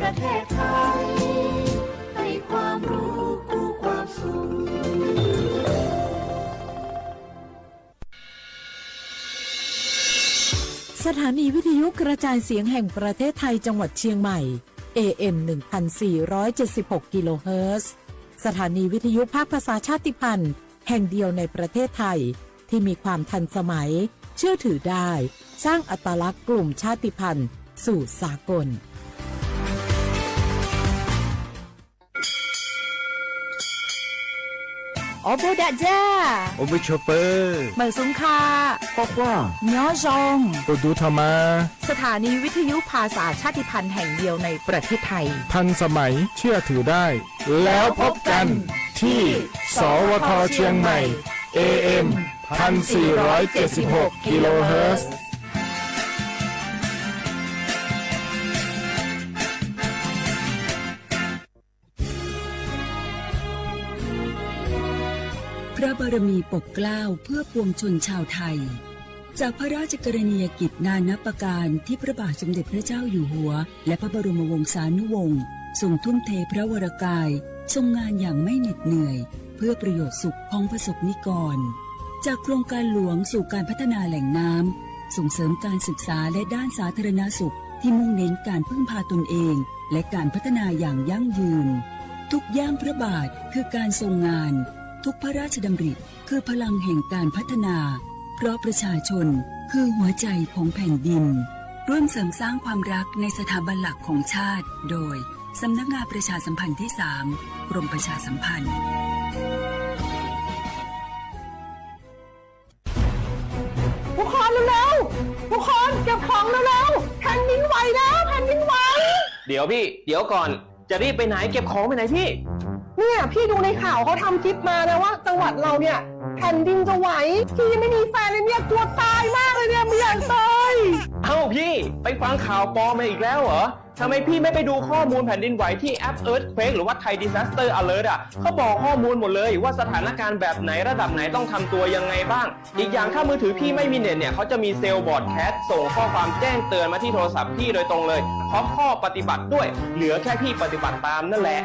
ประเทศไทยให้ความรู้คู่ความสุข สถานีวิทยุกระจายเสียงแห่งประเทศไทยจังหวัดเชียงใหม่ เอ เอ็ม หนึ่งพันสี่ร้อยเจ็ดสิบหก กิโลเฮิรตซ์ สถานีวิทยุภาคภาษาชาติพันธุ์แห่งเดียวในประเทศไทย ที่มีความทันสมัย เชื่อถือได้ สร้างอัตลักษณ์กลุ่มชาติพันธุ์สู่สากล Ob pug dam ja, ob pug chua pw, mawm xoo kha, quaj quaj, nyob zoo, tus tus tho ma. สถานีวิทยุภาษาชาติพันธุ์แห่งเดียวในประเทศไทย ทันสมัย เชื่อถือได้ แล้วพบกันที่ สวท เชียงใหม่ เอ เอ็ม พันสี่ร้อยเจ็ดสิบหก กิโลเฮิรตซ์ พระบารมีปกเกล้าเพื่อปวงชนชาวไทย จากพระราชกรณียกิจนานับประการที่พระบาทสมเด็จพระเจ้าอยู่หัว และพระบรมวงศานุวงศ์ทรงทุ่มเทพระวรกายทรงงานอย่างไม่เหน็ดเหนื่อย เพื่อประโยชน์สุขของประสบนิกร จากโครงการหลวงสู่การพัฒนาแหล่งน้ำ ส่งเสริมการศึกษาและด้านสาธารณสุขที่มุ่งเน้นการพึ่งพาตนเอง และการพัฒนาอย่างยั่งยืน ทุกย่างพระบาทคือการทรงงาน ทุกพระราชดำริคือพลังแห่งการพัฒนา เพราะประชาชนคือหัวใจของแผ่นดิน ร่วมเสริมสร้างความรักในสถาบันหลักของชาติ โดย สำนักงานประชาสัมพันธ์ที่สาม กรมประชาสัมพันธ์ ทุกคนเร็วๆ ทุกคนเก็บของเร็วๆ แผ่นดินไหวแล้ว แผ่นดินไหว เดี๋ยวพี่ เดี๋ยวก่อน จะรีบไปไหน เก็บของไปไหนพี่ เนี่ยพี่ดูในข่าวเขาทำคลิปมานะว่าจังหวัดเราเนี่ยแผ่นดินจะไหว พี่ยังไม่มีแฟนเลยเนี่ยกลัวตายมากเลยเนี่ยไม่อยากตาย เอ้าพี่ ไปฟังข่าวปลอมมาอีกแล้วเหรอ ทำไมพี่ไม่ไปดูข้อมูลแผ่นดินไหวที่แอป Earthquake หรือว่า Thai Disaster Alert อ่ะ เขาบอกข้อมูลหมดเลยว่าสถานการณ์แบบไหนระดับไหนต้องทำตัวยังไงบ้าง อีกอย่างถ้ามือถือพี่ไม่มีเน็ตเนี่ย เขาจะมีเซลล์ broadcast ส่งข้อความแจ้งเตือนมาที่โทรศัพท์พี่โดยตรงเลย พร้อมข้อปฏิบัติด้วย เหลือแค่พี่ปฏิบัติตามนั่นแหละ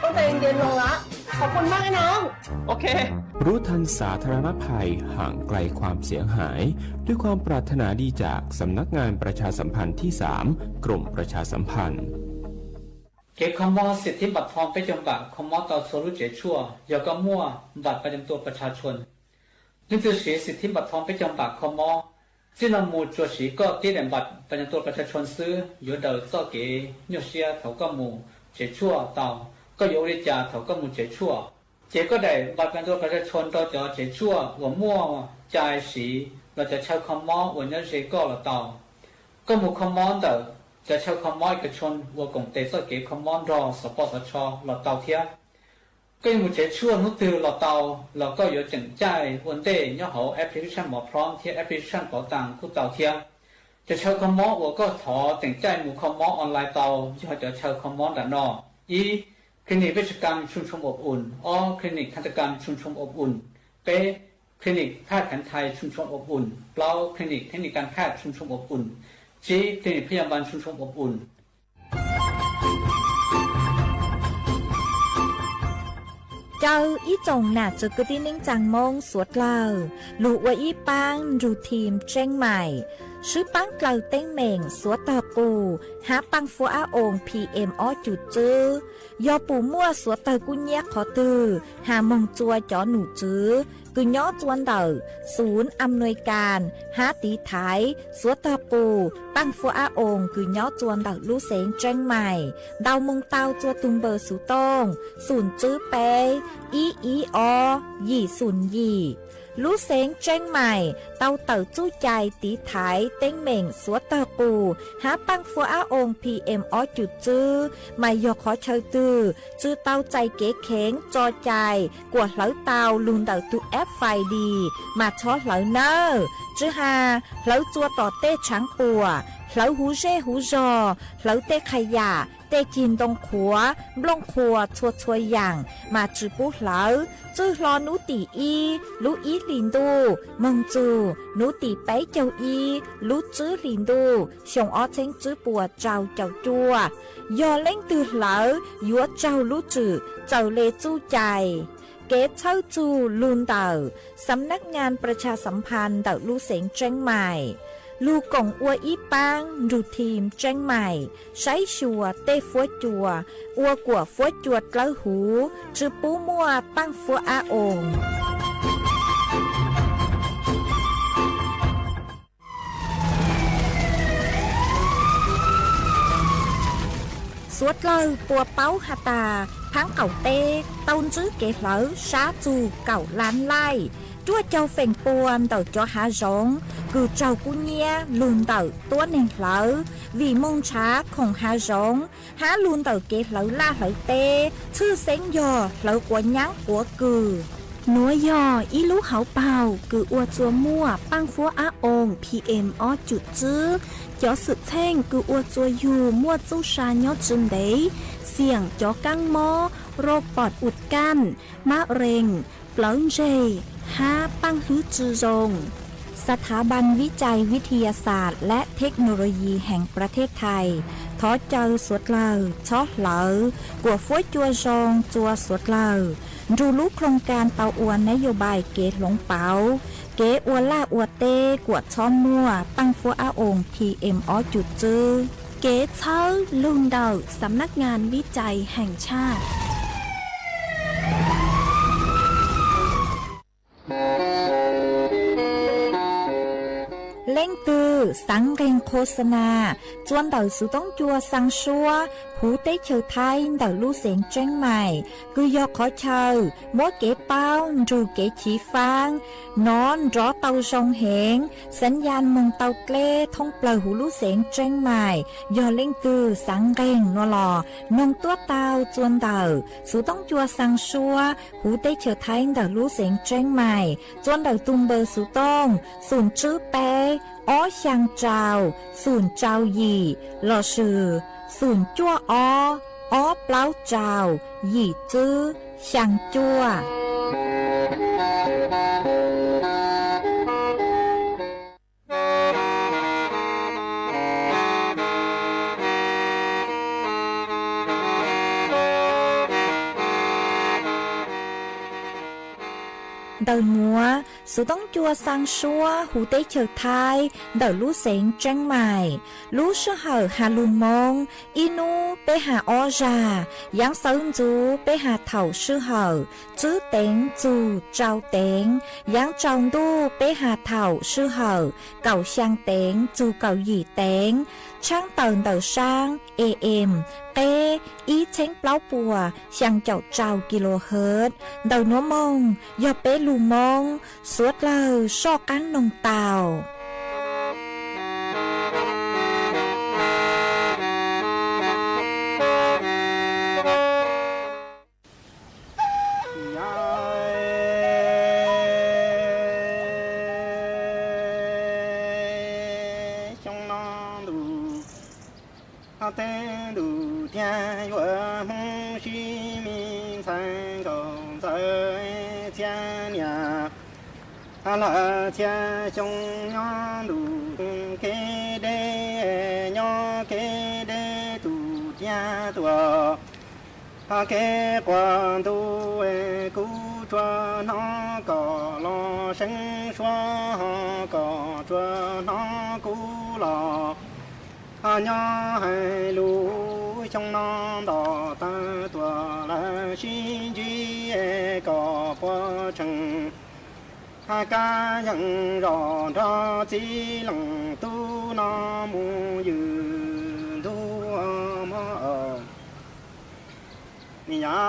ต้องใจเย็นๆ ลงละ ขอบคุณมากไอ้น้อง โอเค รู้ทันสาธารณภัย ห่างไกลความเสียหาย ด้วยความปรารถนาดีจากสำนักงานประชาสัมพันธ์ที่สาม กรมประชาสัมพันธ์ Kev kho mob xim thib npam thom peb caug npam kho mob tau txhua lub tsev tshuaj yog koj muaj npam pas nyam tua pas tshas tshua. Leej twg siv xim thib npam thom peb caug npam kho mob, txij no mus tsuas siv koj tib daim npam pas nyam tua pas tshas tshua xwb yuav daws txoj kev nyuaj siab thaum koj mus tsev tshuaj tau. Koj yuav ua li cas thaum koj mus tsev tshuaj? Ces koj daim npam pas nyam tua pas tshas tshua rau cov tsev tshuaj uas muaj cai siv los cov chaw kho mob uas nyob ze koj los tau. Koj mus kho mob ntawm cov chaw kho mob ib kas tshua uas koom tes txoj kev kho mob nrog xov poj xov tsho los tau thiab. Koj yuav mus tsev tshuaj hnub twg los tau, los koj yuav teem caij ua ntej nyob hauv application Mov Prom thiab application Pauv Taas kuj tau thiab. Cov chaw kho mob uas koj thov teem caij mus kho mob online tau yog cov chaw kho mob nram no: ib, Clinic Vej Tsas Kam Tshooj Tshooj Ob Um; ob, Clinic Kha Tas Kam Tshooj Tshooj Ob Um; peb, Clinic Phaj Kheev Thais Tshooj Tshooj Ob Um; plaub, Clinic Thej Nis Kas Phaj Tshooj Tshooj Ob Um; tsib, Clinic Phaj Yas Npas Tshooj Tshooj Ob Um. Caw ib tsoom nam txwv kwv tij neej tsaa Moob suav dlawg lug ua ib paab nrug team Tseeb Maim, swb paab dlawg teeb meem suav tawg qus hab paaj fuab ab oo P M ob cum txwb. Yog puas muaj suav tawg kub nyiab qhov twg has moog tsua cov num tswv kws nyob tsua ntawm Xub Am Nuij Kas hab tiv thaiv suav tawg qus paaj fuab ab oo kws nyob tsua ntawm lub xeev Tseeb Maim ntau moog tau tsua tug npawb xuv tooj xoom tswb peb ib ib ob yim xoom yim. Lub xeev Tseeb Maim tau tawm txuj cai tiv thaiv teeb meem suav tawg qus hab paaj fuab ab oo P M ob cum txwb, mas yog qhov chaw twg tsw tau txais kev kheev tso cai kuas hlawv tau lug ntawm tug app Find Dis mas txhob hlawv nawb. Tsw has hlawv tsua tom tej tshaav puam Hlawv huv zej huv zog, hlawv tej qhas yam, tej cig ntoo qhuav, nplooj qhuas txhua txhua yaam mas tsi pub hlawv. Txwj hlo nub tim ib lub ib hlis ntuj moog txug nub tim peb caug ib lub tswb hlis ntuj xyoo ob txheeb tswb puas rau caum cuaj. Yog leej twg hlawv yuav raug lub tswm txawm le txuj cai. Kev txhawb txug lug ntawm Xam Nab Nyaas Pras Tshas Xam Phas ntawm lub xeev Tseeb Mais. Lug koom ua ib paab nrug thim Tseeb Mais saib xyuas tej fuab cua, ua kuam fuab cua dlawb huv, tsi pub muaj paaj fuab ab oos. Suav dlawg puas paub has tas, phaab qaum teb tau ntsib kev hlawv sab txug kaum lab laij, ruaj caug feem pua ntawm cov hav zoov kws raug kub nyiab lug ntawm tuab neeg hlawv, vim moog nrhav khoom hav zoov, hab lug ntawm kev hlawv laj hlawv teb, tshwj xeeb yog hlawv quav nyaab quav kws. Nuav yog ib lub hauv paug kws ua txuas muaj paaj fuab ab oos P M ob cum tswb. Cov xwm txheej kws ua txuas yug muaj txuj sa nyob tsi ntev, xiam cov kaab mob, rau pom ua kaj, mab rees, plawv ntseg, hab paaj hlwb tsi zoo. Xas thav npas vib cai vib thi ya xas le theb no lo yis heev pras theb thais thov caw suav dlawg txhob hlawv, kuam fuab cua zoo txua suav dlawg, nrug lub khloos kas tau ua nab yos npais kev hloov pauv, kev ua laj ua teb kuam txhob muaj paaj fuab ab oos P M ob cum tswb. Kev txhawb lug ntawm Xam Nab Nyaas Vib Cai Hees Tshaj. Leej twg xaav nqeeg qhua xa nas txua ntawm xuv toob cua xaa suab huv teb chaws Thaib ntawm lub xeev Tseeb Mais, kws yog qhov chaw muab kev paub nrug kev chiv faab nov nrov tau zoo heev, xaav yas moog tau dleb thoob plawg huv lub xeev Tseeb Mais. Yog leej twg xaav nqeeg nuav los noog tuab tau txua ntawm xuv toob cua xaa suab huv teb chaws Thaib ntawm lub xeev Tseeb Mais, txua ntawm tug npawb xuv tooj xum tswb peb ob xyaa rau xum rau yim lossis xum cuaj ob ob plaub rau yim tswb xyaa cuaj. Ntawm nuav, xuv toob cua xaa suab huv teb chaws Thaib ntawm lub xeev Tseeb Mais, lub sij hawm has lug Moob, ib nub peb has ob zag, yaav xawv ntxuv peb has thaum sij hawm tswb teev txug rau teev, yaav tsaus ntuj peb has thaum sij hawm kaum xyaa teev txug kaum yim teev, tshaab tawm ntawm saab A M qeb ib txheeb plaub puas xyaa caum rau kilohertz. Ntawm nuav moog yog peb lug Moob, suav dlawg soj qaab noog tau. Xyoo no ntuj, tej ntuj tiag yuav Hmoob sib mi ntxhais nkaus ntxawg txhiab niam. Lawv txhiaj xyoo nyob ntuj kev deb, nyob kev deb tus tiag tuaj. Kev quas ntuj, kuv tsuas hnov kom los seev suab, ho kom tsuas hnov kuv los nyob hais lus. Xyoo no nto tawg tuaj lawv sib ntsib kom puas tseeg. Kab yeej zos nrog txiv leej tub no mus ywg ntuj mog. Yog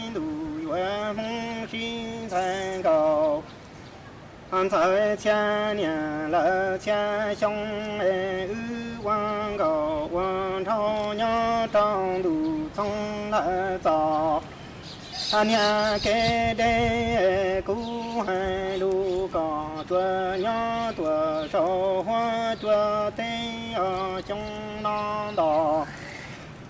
ntuj yuav Hmoob sib ntxhais nkaus, ntxawg txhiaj niam lawv txhiaj xyoo, wb ua nkaus ua nraug nyob rau ntuj txoog lawm txog. Niag kev deb, kuv hais lus kom tsuas nyob tuaj saum huab cua teb os. Xyoo no nto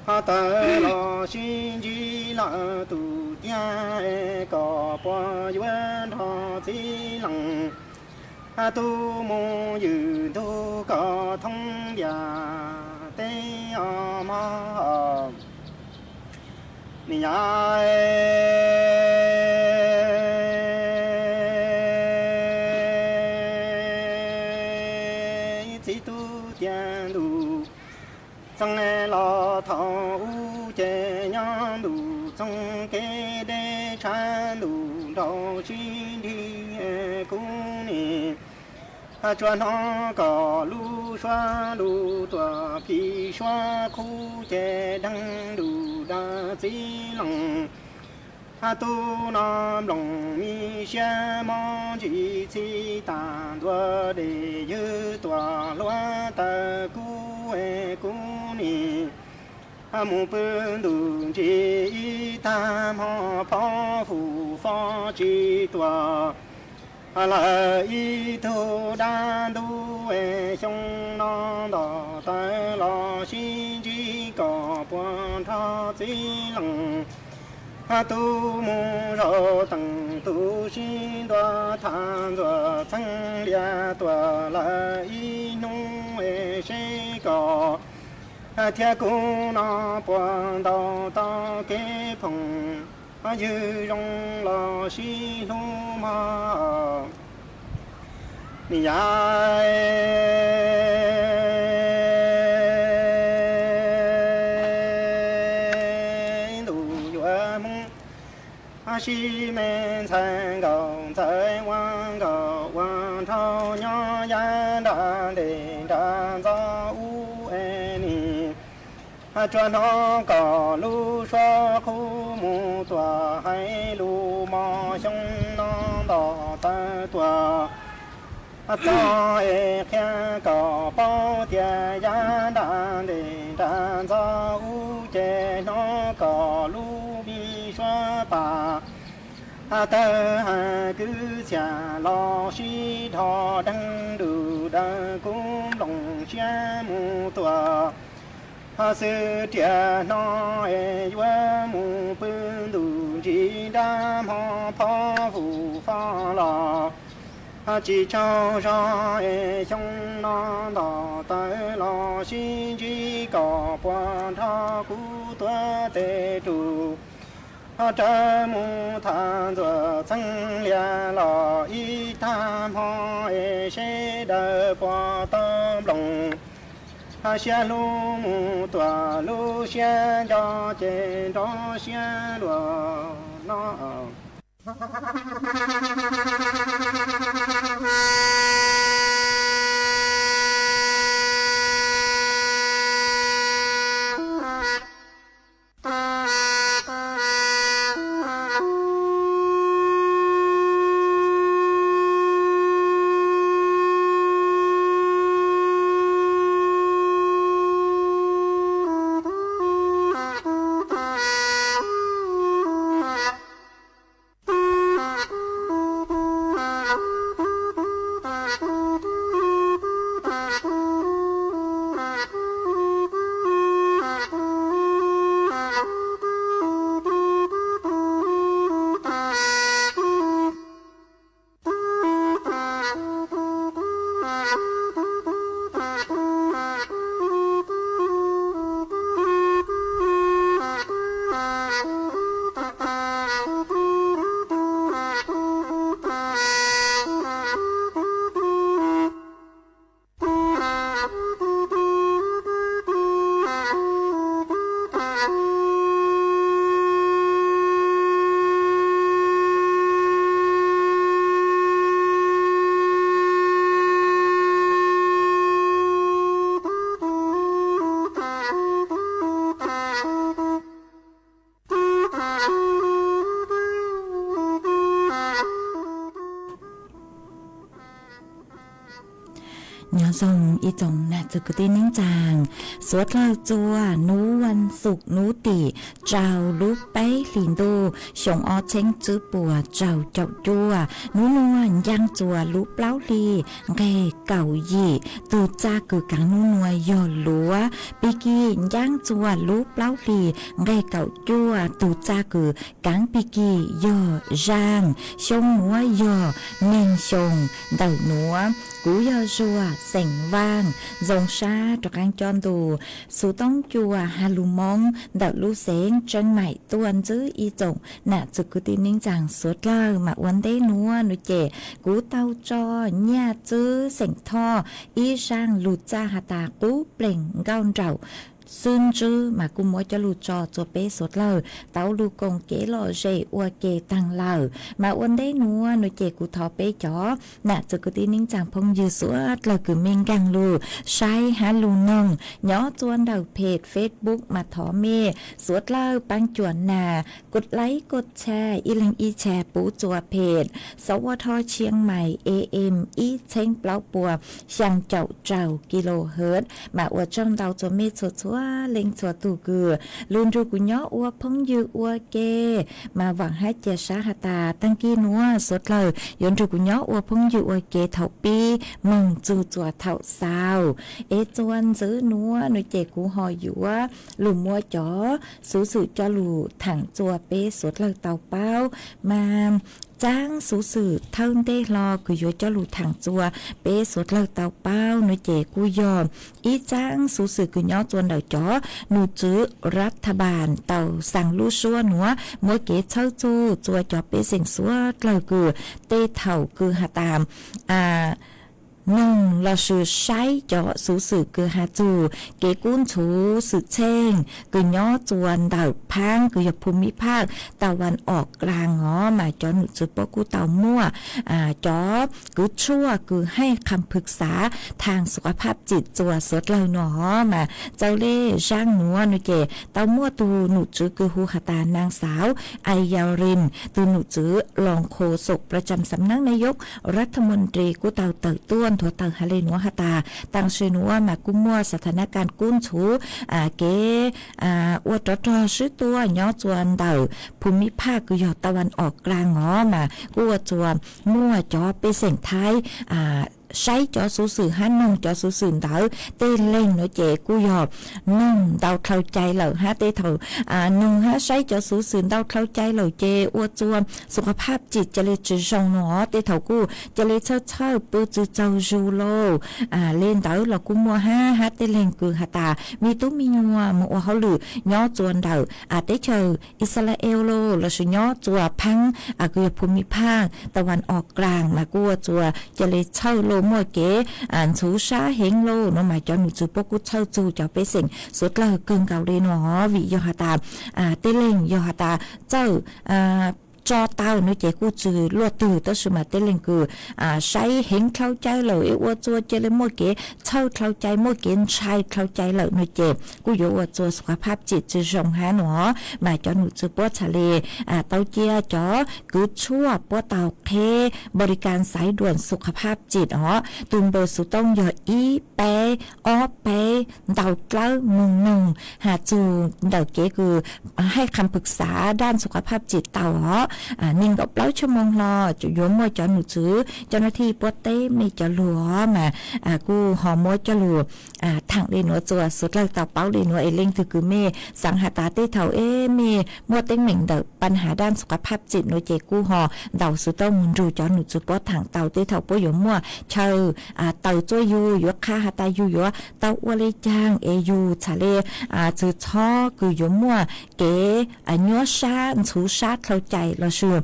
tawg los sib ntsib lawm tus tiag, kom puas yuav nrog txiv lees tub mus ywm ntug kom thoob ntiaj teb os mog. Ni yam txiv tub tiag ntuj txeeg los thaum ub ces nyob ntuj txeeg kev deb tshav ntuj nraug sib nrig kuv nim tsuas hnov kom lub suab lug tuaj phim suab qhub ces deeg ntuj dawb txiv lees tub no nplooj me siab mob ntsis txhij tag ntua dej ywg tuaj hluav taws kub kuv nim mus pw ntuj ntsis ib tag hmo phov fu fo tsis tuaj lawm ib tug dab ntub. Xyoo no nto tawg los sib ntsib kom puas nrog txiv lees tub mus zaum teem tus sib ntua thaj ntxuag txeeg lias tuaj lawm ib hnub seb kom thiab kuv no puas ntaus tau kev phoom ywg zoo los sib hlub mog. Ni yam ntuj yuav hmoo sib me ntxhais nkaus ntxhais ua nkaus ua nraug nyob yav nram ntej nram ntxo ub es nim tsuas hnov kom lub suab qhub mus tuaj hais lus mos xyoo no nto tawg tuaj txog es qhia kom paub tias yav nram ntej nram ntxo ub ces hnov kom lub me suab pas tawg hais kwv txhiaj los sib dhos deeg ntuj dawb kuv nplooj siab mus tuaj xwb riam no es yuav mus pw ntuj ntsis nrab hmo phov fu fo los tsis tsaug zog es xyoo no nto tawg los sib ntsib kom puas nrog kuv tuav tes rus rawv mus thaj ntxuag txeeg lias los ib tag hmo es seb dawb puas tau nplooj siab hlub mus tuaj lub siab nco ces nrov siab luag no. Nyob zoo ib tsoom nam txiv kwv tij neej tsaa, suav dlawg txua nub vas xuv nub tim rau lub peb hlis ntuj xyoo ob txheeb tsib puas rau caum cuaj. Nub nuav ncaaj txua lub plaub hlis nqeg kaum yim, tug txaj kws kaav nub nuav yog luav pig kig. Ncaaj txua lub plaub hlis nqeg kaum cuaj, tug txaj kws kaav pig kig yog zaaj. Xyoo nuav yog neeg xyoo ntawm nuav. Kuv yog Zuag xeem Vaaj, zoo sab rov qaab coj ntu xuv toob cua has lug Moob ntawm lub xeev Tseeb Maim tuaj ntsib ib tsoom nam txiv kwv tij neej tsaa suav dlawg. Mas ua ntej nuav nuav ces kuv tau tso nyaj txwv xeem Thoj ib zaaj lug txaj has tas qub pleem nkauj nraum xwb ntswb, mas kuj muab coj lug tso txua peb suav dlawg tau lug koom kev lom zem ua ke taag lawm. Mas ua ntej nuav nuav ces kuv thov peb cov nam txiv kwv tij neej tsaa phooj ywg suav dlawg kws mej nkaag lug saib hab lug noog nyob txua ntawm peg Facebook mas thov mej suav dlawg paab cuam nas kos laib kos tshaj ib leeg ib tshaj puv txua peg Sov Ua Thoj Tshiab Mais A M ib txheeb plaub puas xyaa caum rau kilohertz. Mas ua tsaug ntau txua mej txhua txhua leej txhua tug kws lug nrug kuv nyob ua phooj ywg ua ke. Mas vaam hab ca sab has tas taag kig nuav suav dlawg yuav nrug kuv nyob ua phooj ywg ua ke thaum pib moog txug txua thaum xaus. Es txua ntxiv nuav nuav ces kuv ho yuav lug muab cov xuv xwm coj lug thaam txua peb suav dlawg tau paub. Mas txaab xuv xwm thawj ntej hlo kws yuav coj lug thaam txua peb suav dlawg tau paub nuav ces kuj yog ib txaab xuv xwm kws nyob txua ntawm cov num tswv ras tha npas tau xaa lub suab nuav muab kev txhawb txug txua cov pej xeem suav dlawg kws tej thaum kws has tas noog lossis saib cov xuv xwm kws has txug kev kub ntxhuv xwm txheej kws nyob txua ntawm phaab kws yog phu mi phaaj tau vas om klaag os, mas cov num tswv puab kuj tau muaj cov kws tshuaj kws haj kham phwm xav thaam xu kha phaj txim txua suav dlawg nuav os. Mas txawm le zaaj nuav nuav ces tau muaj tug num tswv kws hu has tas naag xauv Ai Yau Rim, tug num tswv loos khos xom pra tsam xam nab nab yoj ras tha mon ris kuj tau tawm tuaj nthuav tawm has le nuav has tas taam sim nuav mas kuj muaj xa tha nab kas kub ntxhuv kev ua rov rog swb tuaj nyob txua ntawm phu mi phaj kws yog tau vas om klaag os, mas kuj ua txua muaj cov pej xeem Thaib saib cov xuv xwm hab noog cov xuv xwm ntawd tej leeg nuav ces kuj yog noog ntau dlhau cai lawm hab tej thaum noog hab saib cov xuv xwm ntau dlhau cai lawm ces ua txua xu kha phaj txim ca le tsi zoo nuav os. Tej thaum kuj ca le txhawj txhawj pw tsi txaug zug lauj. Le ntawd los kuj muaj hab, hab tej leeg kws has tas miv tub miv nyuas moog ua hauj lwm nyob txua ntawm teb chaws Ixalael lauj lossis nyob txua phaab kws yog phu mi phaj tau vas om klaag mas kuj ua txua ca le txhawj lauj, muaj kev ntxhuv sab heev lauj nuav mas cov num tswv puab kuj txhawj txug cov pej xeem suav dlawg kawg nkaus le nuav os. Vim yog has tas tej leeg yog has tas txawj tso tau nuav ces kuj tsi luaj twg, tab sis mas tej leeg kws saib heev dlhau cai lawm es ua txua ca le muaj kev txhawj dlhau cai muaj kev ntshai dlhau cai lawm nuav ces kuj yuav ua txua xu kha phaj txim tsi zoo hab nuav os. Mas cov num tswv puab txhaj le tau cia cov kws tshuaj puab tau qheb npau li kas xaiv duam xu kha phaj txim os, tug npawb xuv tooj yog ib peb ob peb ntau dlawb moog noog has txug ntawm kev kws haj kham phwm xav daj xu kha phaj txim tau os. Neeg nkaum plaub tshuaj moog hlo yuav muaj cov num tswv cov nab thij puab teb mej cov lug os, mas kuj ho muab coj lug thaam le nuav txua suav dlawg tau paub le nuav es leej twg kws mej xaav has tas tej thaum es mej muaj teeb meem ntawm paj has daj xu kha phaj txim nuav ces kuj ho ntaus xuv tooj moog nrug cov num tswv puab thaam tau. Tej thaum puab yuav muaj chaw taws txuaj yug yuav qha has tas yug yuav tau ua le caag es yug txhaj le txwv txhob kws yuav muaj kev nyuab sab ntxhuv sab dlhau cai lossis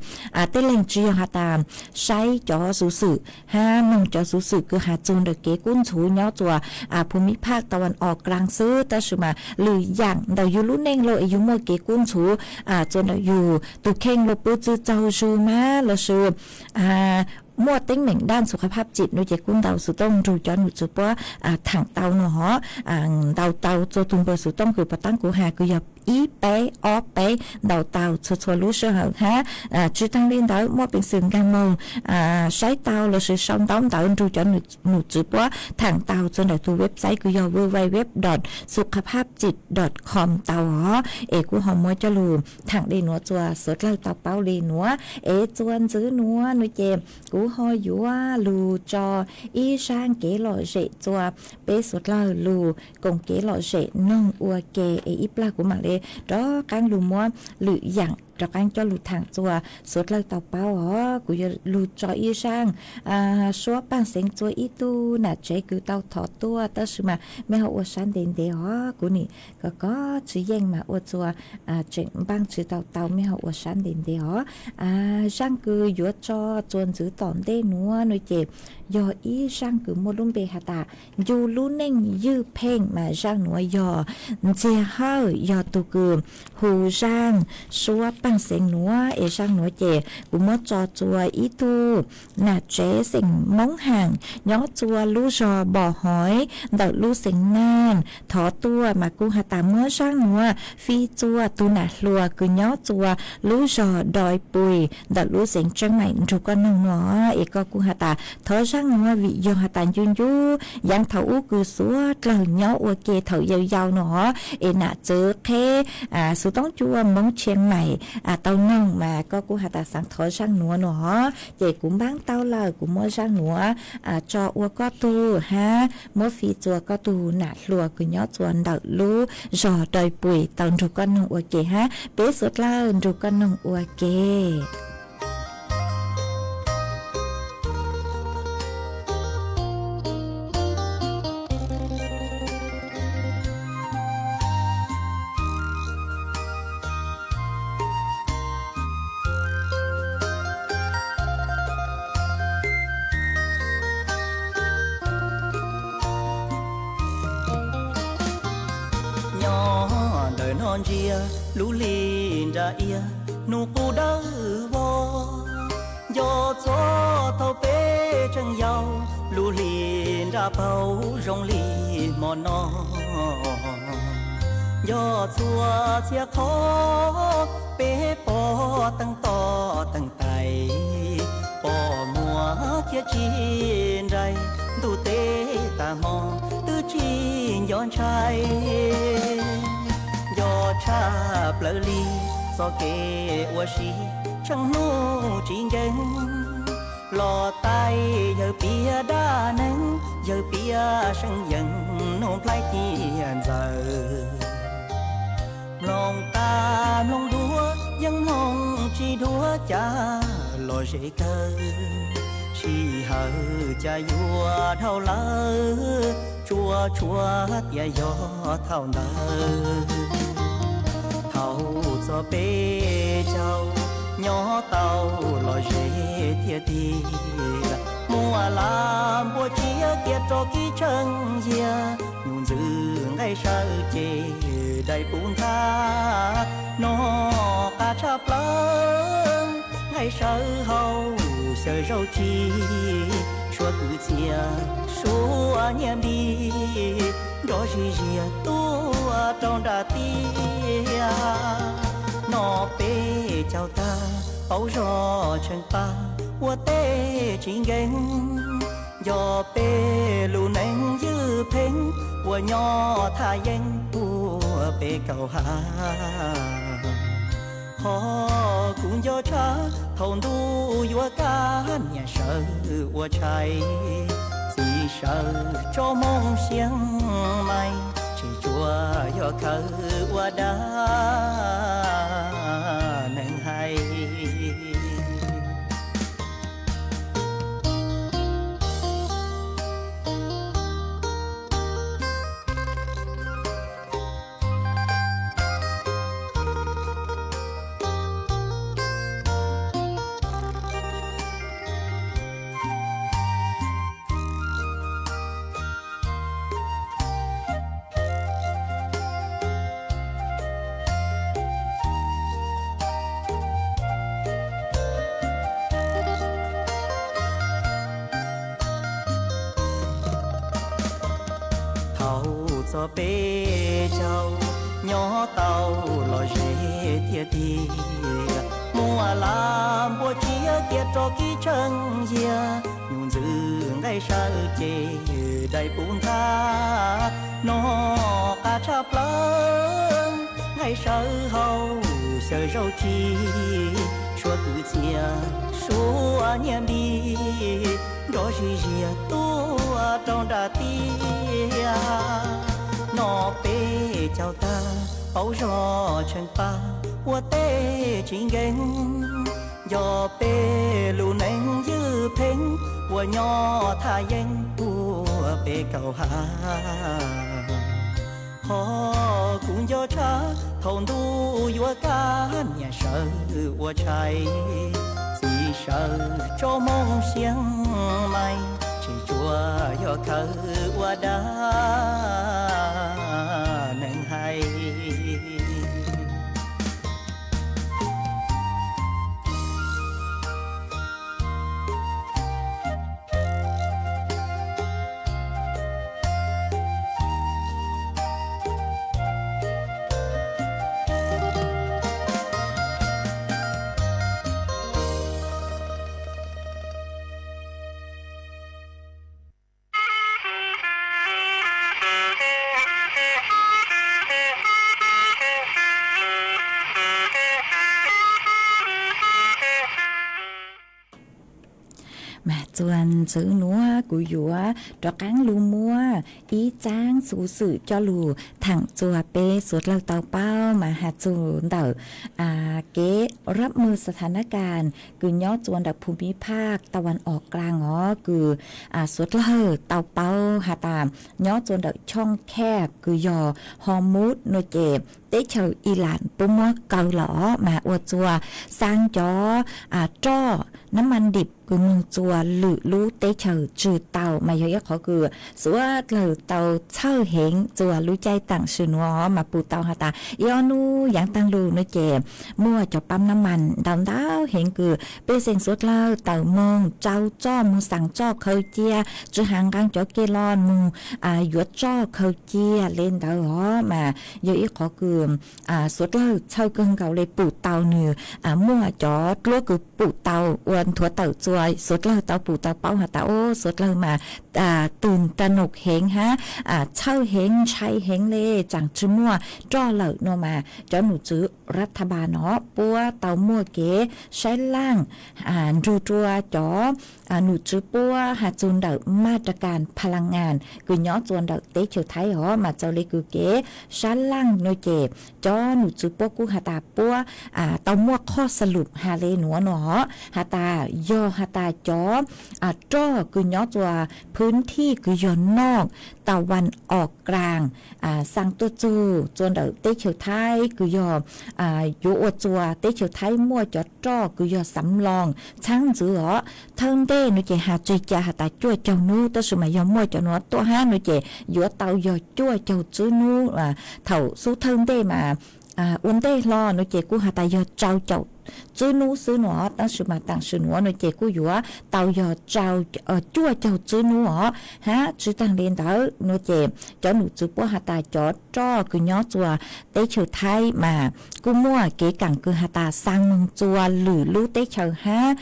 tej leeg tsi yog has tas saib cov xuv xwm hab noog cov xuv xwm kws has txug ntawm kev kub ntxhuv nyob txua phu mi phaj tau vas om klaag xwb, tab sis mas lwm yaam ntawm yug lub neej lauj es yug muaj kev kub ntxhuv txua ntawm yug tug kheej lauj pw tsi txaug zug mas lossis muaj teeb meem daj xu qha phab tsim no ces kuj ntaus xov tooj nrug cov nom tswv puab tham tau no hov. Ntaus tau txug tug npawb xov tooj kws puag ta kuv has kws yog ib peb ob peb, ntaus tau txhua txhua lub sij hawm hab. Tsi taag le ntawd muaj peev xwm nkaag moog saib tau lossis sau ntaub ntawv nrug cov nom tswv puab tham tau txug ntawm tug website kws yog www dot xuqhaphapcit dot com tau hov. Es kuv ho muab coj lug tham le nuav txuas suav dlawg tau paub le nuav. Es txuas ntxiv nuav no ces kuv ho yuav lug tso ib zaaj kev lom zem txuas peb suav dlawg lug koom kev lom zem noog ua ke es ib plag kuv maam le rov qaab lug muab lwm yaam rov qaab coj lug tham txuas suav dlawg tau paub hov. Kuv yuav lug tso ib zaaj suab paaj xeev txuas ib tug nam tsev kws tau thov tuaj tab sis mas mej ho ua sab ntev ntev hov. Kuv nim kov kov tsi yeej mas ua txuas tseem npaaj tsi tau tau, mej ho ua sab ntev ntev hov. Zaaj kws yuav tso txuas ntxiv tom ntej nuav no ces yog ib zaaj kws muaj lub npe has tas Ncu lub neej ywj pheej mas zaaj nuav yog Ntxiag Hawj yog tug kws hu zaaj suab paaj xeev nuav. Es zaaj nuav ces kuv muab tso txuas ib tug nam tsev xeem Moob Haam nyob txuas lub zog Npo Hoiv ntawm lub xeev Naj thov tuaj mas kuj has tas muab zaaj nuav fij txuas tug nam hluas kws nyob txuas lub zog Doi Pui ntawm lub xeev Tseeb Maim nrug koj noog no. Es koj kuj has tas thov zaaj nuav vim yog has tas ncu ncu yaav thaum ub kws suav dlawg nyob ua ke thaum yau yau no hov es nam txwv qheb xov tooj cua Moob Tshiab Maim tau noog mas koj kuj has tas xaav thov zaaj nuav no hov. Ces kuv npaab tau lawm kuv muab zaaj nuav tso ua koj tug hab muab fij txuas koj tug nam hluas kws nyob txuas ntawm lub zog Doi Pui tau nrug koj noog ua ke hab peb suav dlawg nrug koj noog ua ke. Nyob ntawm no ntsia lub hli nra iab nub qub dawb vog, nco txog thaum peb tseem yau, lub hli nra paug zoo li hmo no. Nco txhua txhia qhov peb pom teej toj teej tais, pom muag thiab tsis nraim, ntuj teb tag hmo twb tsis nco ntshai. Nco tshaj plaws li txoj kev ua si tsheej hnub tsis nkees, los tais yawg piav dab neeg, yawg piav seej yeej nug nplhaib tiaj ntxawm. Mloog qab mloog dua yeej mloog tsis dua cas los zem kawg, sij hawm cas yuav dhau lawm, tsuas tshuav tias yog thaum ntawd. Thaum txog peb caug nyob tau los zem tiag tiag, muaj laj npua tsiab kiag rov kib tsheej yiag, nyuj ntxwg nqaij sawv ces dai puv nthav, no qab tshaj plaws nqaij sawv hauv xyaw zaub tsis, suav kwv txhiaj suav nyiaj npib, nrov zig ziag tuaj rau nram tiaj. No peb caug tag paub zog tsheej pab ua teb tsis nkees, nco peb lub neej ywj pheej uas nyob thaj yeeb ua peb kaum ha. Qhov kuv nco tshaj thaum ntuj yuav kaj niam sawv ua tshais, txiv sawv tso moo xia mais, tseem tsuas yog khawv ua dab neeg hais. Txog peb caug nyob tau los ze tiag tiag, muaj laj npua tsiab cia rau kib tsheej yiag, nyuj ntxwv nqaij sawv ces dai puv ntha, noj qab tshaj plaws nqaij sawv hau xyaw zaub ci, suav kwv txiav suav nyiaj npib, nrov zig ziag tuaj rau nram tiaj. Noj peb caug tag paub zog tsheej pab ua teb tsis nkees, nco peb lub neej ywj pheej ua nyob thaj yeeb ua peb kaum ha. Qhov kuv nco tshaj thaum ntuj yuav kaj, niam sawv ua tshais, txiv sawv tso moo siab mais, tsis tsuas yog khawv ua dab neeg hais. Mas txuas ntxiv nuav kuv yuav rov qaab lug muab ib txaab xuv xwm coj lug thaam txuas peb suav dlawg tau paub mas has txug ntawm kev rab mwg sa tha nab kas kws nyob txuas ntawm phum miv phaj ta vas os klaas os, kws suav dlawg tau paub has tas nyob txuas ntawm choj khej kws yog Hormuz nuav ces teb chaws Iran puab muab kaw lawm os, mas ua txuas xaa cov roj nab mas dim kws moog txuas lwm lub teb chaws tswg tau, mas yog ib qhov kws suav dlawg tau txhawj heev txuas lub caij taam sim nuav os, mas pum tau has tas ib ob nub yaav taag lug nuav ces muaj cov paab nab mas ntau ntau heev kws pej xeem suav dlawg tawm moog tsau roj moog xaa roj khaws cia, tsi has nqaa cov ke lo moog yuav roj khaws cia le ntawd os, mas yog ib qhov kws suav dlawg txhawj kawg nkaus le pum tau nwg muaj cov dluab kws pum tau ua nthuav tawm txuas suav dlawg tau pum tau paub has tas o suav dlawg mas tws ta noog heev hab txhawj heev ntshai heev le tsaam tsi muaj roj lawm nuav mas cov num tswv rat tha npas nuav puab tau muaj kev saib laaj nrug rua cov num tswv puab has txug ntawm maj ra kas pha la ngas kws nyob txuas ntawm teb chaws Thaib os, mas txawm le kws kev saib laaj nuav ces cov num tswv puab kuj has tas puab tau muaj qhov xab lum has le nuav nuav os, has tas yog has tas cov roj kws nyob txuas phwv thij kws yog noj ta vas os klaas xaa tuaj txug txuas ntawm teb chaws Thaib kws yog yuav ua txuas teb chaws Thaib muaj cov roj kws yog xav loo txhaab ntxwv os. Thawj ntej nuav ces has tseg ca has tas cuaj caug nub, tab sis mas yog muaj cov nuav tuaj hab nuav ces yuav tau yog cuaj caug tswb nub. Thaum xub thawj ntej mas ua ntej hlo nuav ces kuj has tas yog rau caum tswb nub xwb nuav, tab sis mas taam sim nuav nuav ces kuj yuav tau yog cuaj caug tswb nub os. Hab tsi taag le ntawd nuav ces cov num tswv puab has tas cov roj kws nyob txuas teb chaws Thaib mas kuj muaj kev kaam kws has tas xaa moog txuas lwm lub teb chaws hab,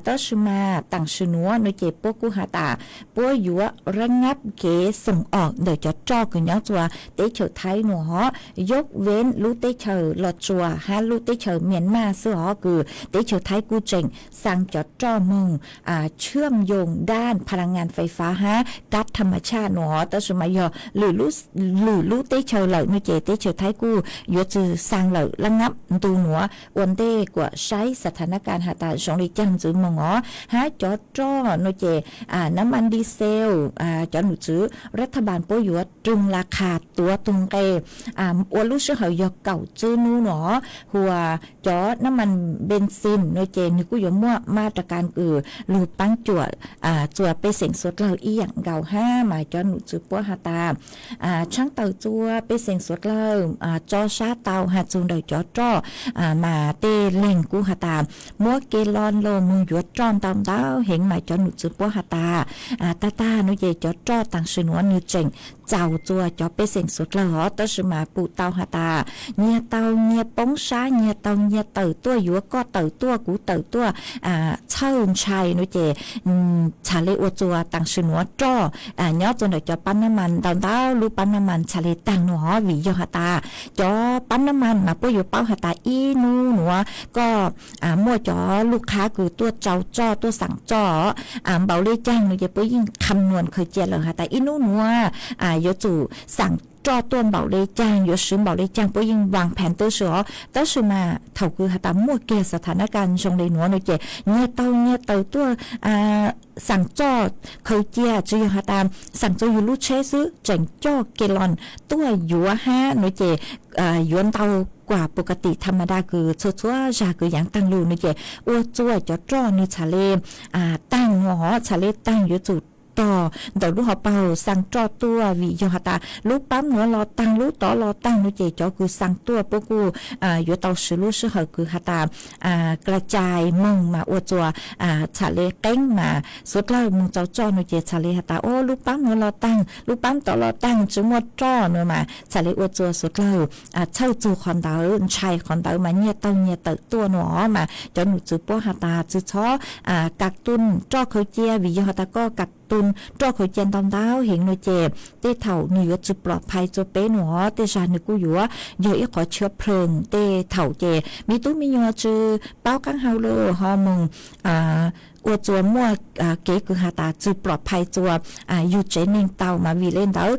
tab sis mas taam sim nuav nuav ces puab kuj has tas puab yuav rab ngab kev xoom os ntawm cov roj kws nyob txuas teb chaws Thaib nuav os, yog ven lub teb chaws Los Tsuas hab lub teb chaws Mias Mas xwb os, kws teb chaws Thaib kuj tseem xaa cov roj moog tshwm yoog daj pha la ngas fais fav hab kab tham ma tshaj nuav os, tab sis mas yog lwm lub teb chaws lawm nuav ces teb chaws Thaib kuj yuav tsi xaa lawm, lab ngab ntu nuav ua ntej kuas saib sa tha nab kas has tas zoo le caag ntxwv moog os. Hab cov roj nuav ces nab mas di xel, cov num tswv rat tha npas puab yuav rwg la qha tuav tug nqe ua lub sij hawm yog kaum tswb nub nuav os. Hu ua cov nab mas npee xis nuav ces nwg kuj yuav muaj maj ra kas kws lug paab cuam txuas pej xeem suav dlawg ib yaam nkaus hab, mas cov num tswv puab has tas tshaab tawm txuas pej xeem suav dlawg tso sab tau has txug ntawm cov roj mas tej leeg kuj has tas muab ke lo los moog yuav roj ntau ntau heev, mas cov num tswv puab has tas tag tag nuav ces cov roj taam sim nuav nwg tseem txaus txua cov pej xeem suav dlawg os, tab sis mas pum tau has tas nyiag tau nyiag poob sab, nyiag tau nyiag tawm tuaj, yuav koj tawm tuaj kuv tawm tuaj, txhawj ntshai no ces txhad le ua txua taam sim nuav roj nyob txua ntawm cov pab nab mas ntau ntau lub pab nab mas txhad le taag no os, vim yog has tas cov pab nab mas mas puab yuav paub has tas ib nub nuav koj muaj cov lub qhab kws tuaj tsau roj tuaj xaam roj npaum le caag no ces puab yeej kham nuam khaws cia lawm has tas ib nub nuav yuav tsum xaam roj tuaj npaum le caag, yuav swv npaum le caag, puab yeej vaas phaas tub si os. Tab sis mas thaum kws has tas muaj kiag xas tha nab kas zoo le nuav no ces nyiag tau nyiag tawm tuaj xaam roj khaws cia, tsi yog has tas xaam txua yug lub tsheb xwb, tseem coj ke loos tuaj yuav hab no ces yuav ntau kuas pus ka tim tha ma da kws txhua txhua zag kws yaav taag lug no ces ua txua cov roj nwg txhad le taag no os, txhad le taag yuav tsum tog ntawm lub hauv paug xaa roj tuaj, vim yog has tas lub paab nuav los taag lub tod los taag no ces cov kws xaa tuaj puab kuj yuav tau swv lub sij hawm kws has tas kla cai moog mas ua txua txhad le qeeb mas suav dlawg moog tsau roj no ces txhad le has tas o lub paab nuav los taag lub paab tod los taag tsi muaj roj no mas txhad le ua txua suav dlawg txhawj txug qhov ntawd, ntshai qhov ntawd mas nyiag tau nyiag tawm tuaj no os. Mas cov num tswv puab has tas tsi txhob ka tun roj khaws cia, vim yog has tas koj ka tun roj khaws cia ntau ntau heev no ces tej thaum nwg yuav tsi plom phai txua peb no os, tej zag nwg kuj yuav yog ib qhov tshiab plhawg. Tej thaum ces me tub me nyuam tsi paub qaab hau lug ho moog ua txua muaj kev kws has tas tsi plom phai txua yug tsev neeg tau mas vim le ntawd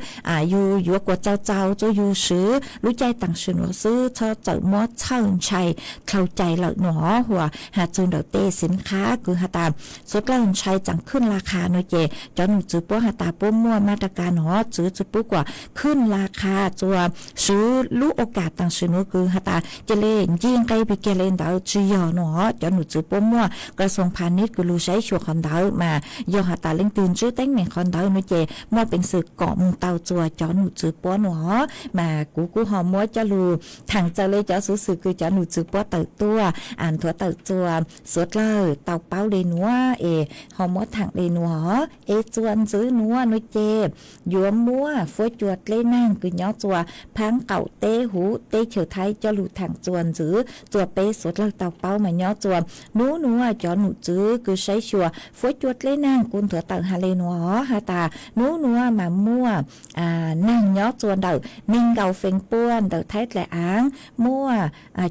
yug yuav kuas txaus txaus txua yug swv lub caij taam sim nuav xwb, txhob txawm muab txhawj ntshai dlhau cai lawm no os. Huas has txug ntawm tej xeev qhab kws has tas suav dlawg ntshai tsaam khwj la qha no ces cov num tswv puab has tas puab muaj mab da ka no tswv tsi pub kuas khwj la qha txua swv lub ua kam taam sim nuav kws has tas ca le nci nqe pig kiag le ntawd tsi yog no os. Cov num tswv puab muaj ka xoom pha nib kws lug saib xyuas qhov ntawd mas yog has tas leej twg ntsib teeb meem qhov ntawd no ces muaj peev xwm kom moog tau txua cov num tswv puab no os. Mas kuv kuj ho muab coj lug thaam txawm le cov xuv xwm kws cov num tswv puab tawm tuaj nthuav tawm txua suav dlawg tau paub le nuav es ho muab thaam le nuav os. Es txua ntxwv nuav no ces yuav muab fuab cua dleb naag kws nyob txua phaab qaum teb huv teb chaws Thaib coj lug thaam txua ntxwv txua peb suav dlawg tau paub mas nyob txua nub nuav cov num tswv kws saib xyuas fuab cua dleb naag kuj nthuav tawm has le nuav os, has tas nub nuav mas muaj naag nyob txua ntawm neeg nkaum feem pua ntawm Thaib dlaim aav, muaj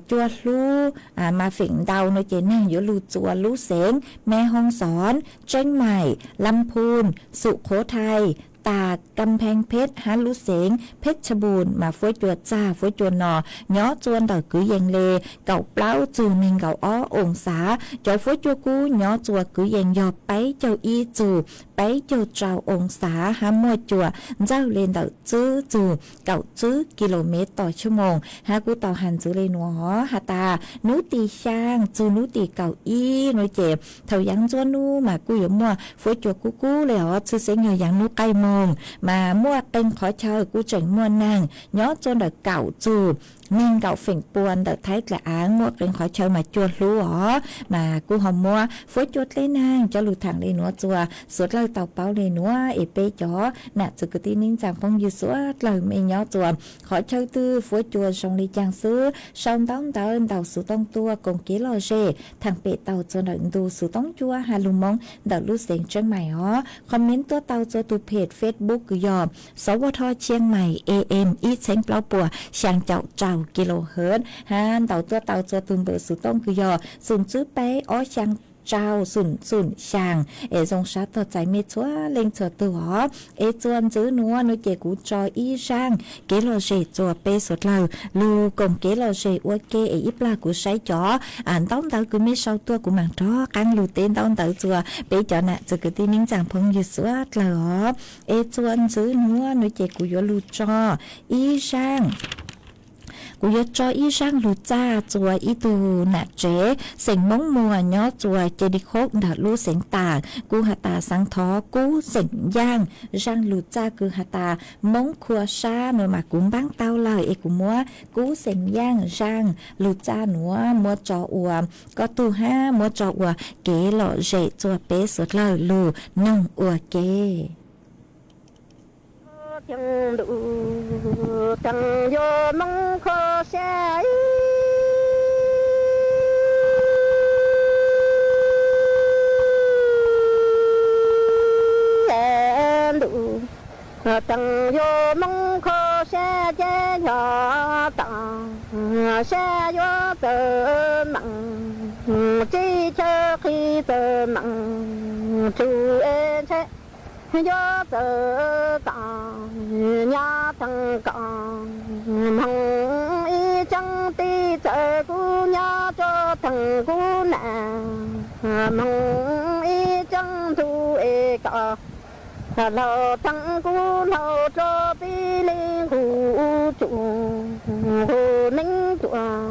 cua hlub mas feem ntau no ces naag yuav lug txua lub xeev Me Hoo Xoon, Tseeb Maim, Lam Phun, Xum Khuv Thai, tas Kam Pheej Pheb hab lub xeev Pheb Tsha Npum mas fuab cua txag fuab cua no nyob txua ntawm kwv yees le kaum plaub txug neeg nkaum ob oo xav. Cov fuab cua kub nyob txua kwv yees yog peb caug ib txug peb caug rau oo xav hab muaj cua ntxawg le ntawm tswb txug kaum tswb ki lo mev tom xuab moos hab kuj tau has ntxwv le nuav os, has tas nub tim xyaa txug nub tim kaum ib no ces thaum yaav nruab nub mas kuj yuav muaj fuab cua kub kub le os, tshwj xeeb yog yaav nub qaij moog mas muaj qee qhov chaw kuj tseem muaj naag nyob txua ntawm kaum txug neeg nkaum feem pua ntawm Thaib dlaim aav, muaj qee qhov chaw mas cua hlub os, mas kuj ho muab fuab cua dleb naag coj lug thaam le nuav txua suav dlawg tau paub le nuav es peb cov nam txwv kwv tij neej tsaa phooj ywg suav dlawg mej nyob txua qhov chaw twg fuab cua zoo le caag xwb sau ntaub ntawv ntaus xuv tooj tuaj koom kev lom zem thaam pem tau txua ntawm ntu xuv tooj cua ha lug Moob ntawm lub xeev Tseeb Maim os. Comment tuaj tau txua tug page Facebook kws yog Sov Vaj Thoj Tshiab Maim A M ib txheeb plaub puas xyaa caum rau kilohertz hab ntaus tuaj tau txua tug npawb xuv tooj kws yog xum tswb peb ob xyaa rau xum xum xyaa. Es zoo sab tog txais mej txhua leej txhua tug os. Es txua ntxwv nuav no ces kuv tso ib zaaj kev lom zem txua peb suav dlawg lug koom kev lom zem ua ke es ib plag kuv saib cov ntaub ntawv kws mej sau tuaj kuv maam rov qaab lug teb ntaub ntawv txua peb cov nam txwv kwv tij neej tsaa phooj ywg suav dlawg os. Es txua ntxwv nuav no ces kuv yuav lug tso ib zaaj kuv yuav tso ib zaaj lug txaj txua ib tug nam tsev xeem Moob Muas nyob txua Ces Dis Khoob ntawm lub xeev Taam, kuj has tas xaav thov kub xeem Yaaj zaaj lug txaj kws has tas Moob Khua Sab no mas kuv npaab tau lawm es kuv muab kub xeem Yaaj zaaj lug txaj nuav muab tso ua koj tug hab muab tso ua kev lom zem txua peb suav dlawg lug noog ua ke. Theej ntuj, theej yuav moog kho sab ntuj, theej yuav moog kho sab ces yog tom sab yuav txawm meem, teb chaws qhib txawm meem, tsuj es ntshai yuav txawm tom nyob theej kom moog ib tseeb teb txawm kuv nyob rua theej kuv nam, moog ib tseeb ntuj es kom laug theej kuv laug rua peb leej qub tsuj qub neeb tuaj,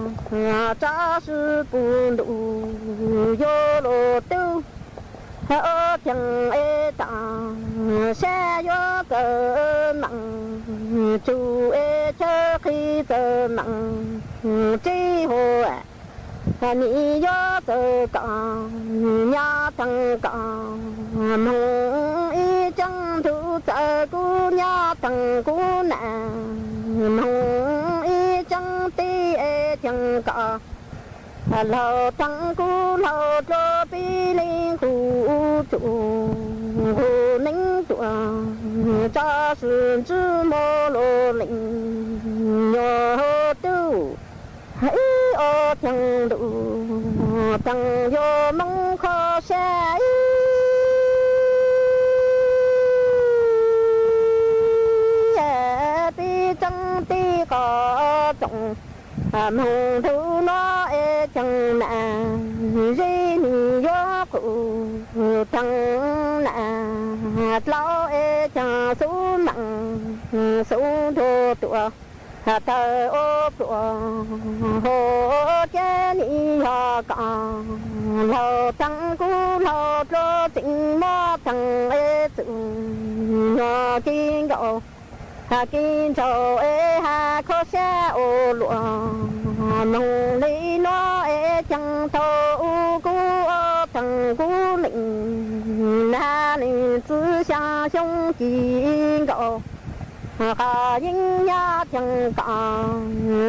tsav sib pum ntuj yuav luag tub. Ob theej es tom sab yuav txawm meem, tsuj es chaw qhib txawm meem, teb hua nim yuav txawm kom nyob theej kom moog ib tseeb ntuj txawm kuv nyob theej kuv nam, moog ib tseeb teb es theej kom laug theej kuv laug rua peb leej qub tsuj qub neeb tuaj, tsav sib ntsib muaj luag leej nyuam tub. Ib ob theej ntuj, theej yuav moog kho sab peb tseeb teb qhov tsoom, moog ntuj nuav es theej nam, zeb nim yuav qub theej nam, dlau es theej xub meem xub nrug tuaj, tawg ua pluas hua ces nim yog kom laug theej kuv laug rua tseem muab theej es txwm nyuag kev nkaum, kev nraug es has kho sab ua luam, moog le nuav es theej thaum u kuv ob theej kuv leej, nag leej txwv xyaa xyoo ci nkaus, qhov yeeb nyob theej kom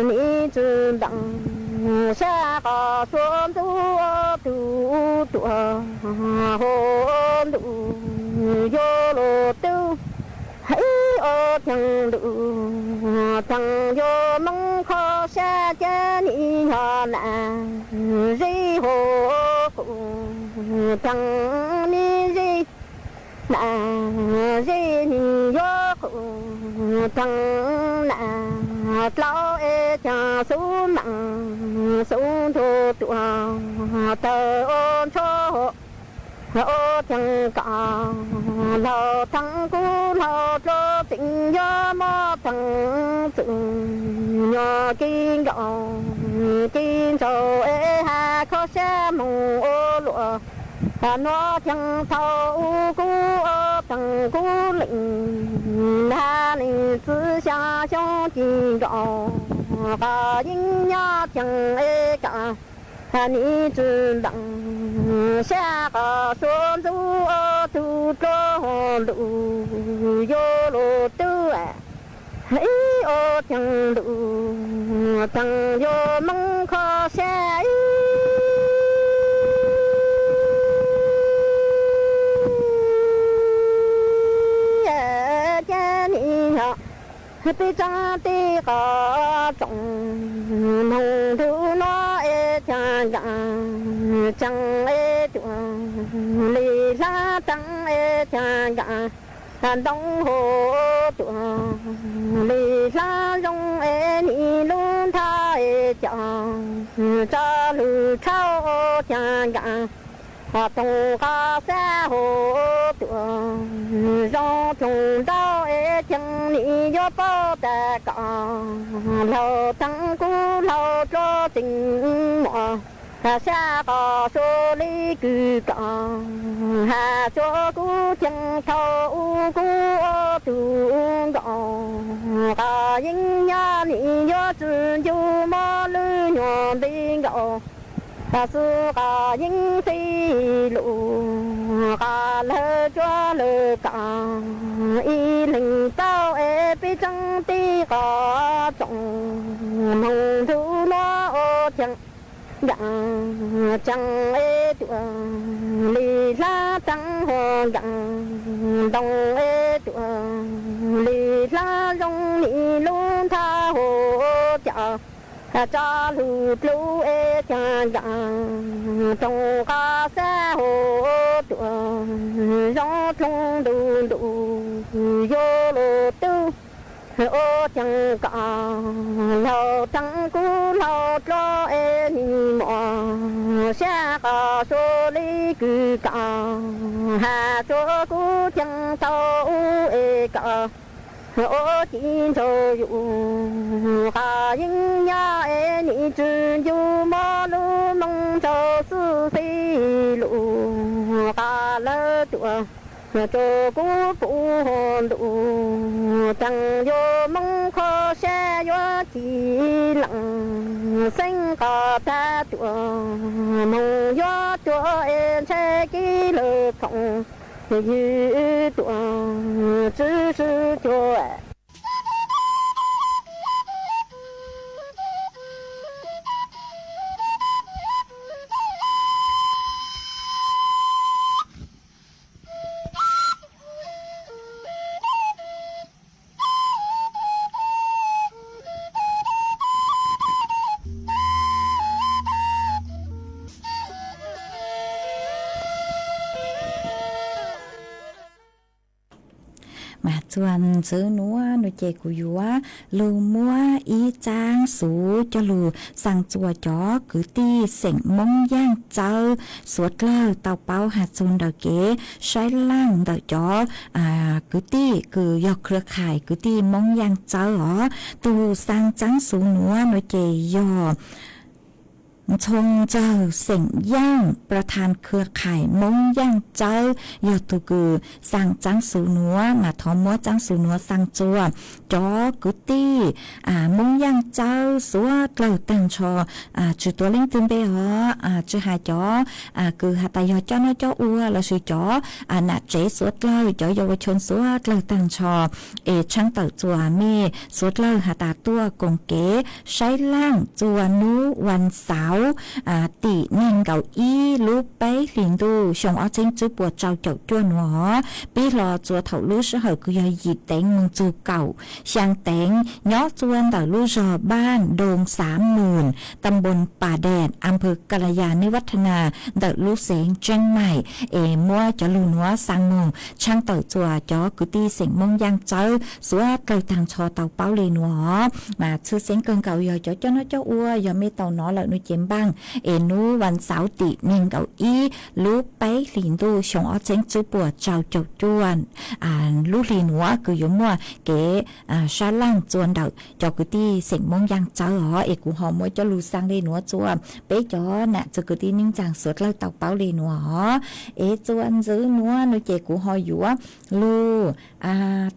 nim tsi npeem, sab qhov suav ntxuv tug tuaj hua ntuj yuav luag tub. Ib ob theej ntuj, theej yuav moog kho sab ces nim yog nam, zeb hua qub theej nim zeb, nam zeb nim yuav qub theej nam, dlau es theej xub meem xub nrug tuaj, tawg ua ntsho ua theej kom laug theej kuv laug rua tseem yuav muab theej txwm nyuag kev nkaum, kev nraug es has kho sab moog ua luam, nuav theej thaum u kuv ob theej kuv leej, nag leej txwv xyaa xyoo ci nkaus, qhov yeeb nyob theej es kom nim tsi npeem, sab qhov suav ntxuv tug tuaj hua ntuj yuav luag tub. Ib ob theej ntuj, theej yuav moog kho sab ib ces nim yog peb tseeb teb qhov tsoom, moog ntuj nuav es theej nkaam, tseeb es tuaj le hlab teeb es theej nkaam, ntoo hua tuaj le hlab zoo es nim lub nthab es cov, tso lug tshauv es theej nkaam, toog qhov xab hua tuaj zoo toog ntau es theej nim yuav paub tas kom laug theej kuv laug rua tseem muaj sab qhov suav le kws kom has suav kuv theej thaum u kuv ob tug nkaus, qhov yeeb nyob nim yuav tsi ncu muab lub nyuag npe nkaus, xwb qhov yeeb txij lug qhov lawv tsuab lawv kom ib leeg paub es Tseeb tib qho tsoom moog nrug luag ua tseem yaam tseem es tuam li hlab tseeb huv yaam ntoo es tuam li hlab zoo li lub nthab huv cam tsa lug dlub es caag yaam roog qab xab huv tuam zoo dloo ntu ntu yuav lug tub ua tseem kom laug tseem kub laug dlua es nim muaj sab qas sua li kws kom has tsuas kub tseem tau ub es kom ua ci ntsaug yus qas yeeb nyab es nim tsi ncu muab lub moov ntsaug xwb xij lug qas lawv tuam tsuas kub puv huv ntuj tseem yuav moov qhov sab yuav ci leej xeeb qas tag tuam moog yuav tuam es ntshai kib lawv khoom ywg tuam tswv swb cuag Mas txuas ntxiv nuav no ces kuv yuav lug muab ib txaab xuv coj lug xaa txuas cov kwv tij xeem Moob Yaaj Txawb suav dlawg tau paub has txug ntawm kev saib laaj ntawm cov kwv tij kws yog khwv khais kwv tij Moob Yaaj Txawb os. Tug xaa txaab xuv nuav no ces yog Ntxhoo Ntxawg xeem Yaaj,ประธานเครือข่าย Moob Yaaj Txawb, yog tug kws xaa txaab xuv nuav, mas thov muab txaab xuv nuav xaa txuas cov kwv tij Moob Yaaj Txawb suav dlawg taag nrho, tsi tuav leej twg npe os, tsi has cov kws has tas yog coj noj coj ua lossis cov nam tsev suav dlawg, cov yau ua choo suav dlawg taag nrho, es tshaaj tawm txuas mej suav dlawg has tas tuaj koom kev saib laaj txuas nub vas xauv tim neeg nkaum ib lub peb hlis ntuj xyoo ob txheeb tswb puas rau caum cuaj nuav, pib hlo txuas thaum lub sij hawm kws yog yim teev moog txug kaum xyaa teev, nyob txuas ntawm lub zog Npaj Doo Xav Moos, ta npoos Pas Daes, a nphawv Ka La Yas, Neb Vaj Tha Nas, ntawm lub xeev Tseeb Maim, es muab cov lug nuav xaa moog tshaaj tawm txuas cov kwv tij xeem Moob Yaaj Txawb suav dlawg taag nrho tau paub le nuav os. Mas tshwj xeeb kawg nkaus yog cov coj noj coj ua, yog mej tau nov lawm no ces npaaj, es nub vas xauv tim neeg nkaum ib lub peb hlis ntuj xyoo ob txheeb tswb puas rau caum cuaj, lub hli nuav kws yuav muaj kev saib laaj txuas ntawm cov kwv tij xeem Moob Yaaj Txawb os, es kuv ho muab cov lug xaa le nuav txuas peb cov nam txwg kwv tij neej tsaa suav dlawg tau paub le nuav os. Es txuas ntxiv nuav no ces kuv ho yuav lug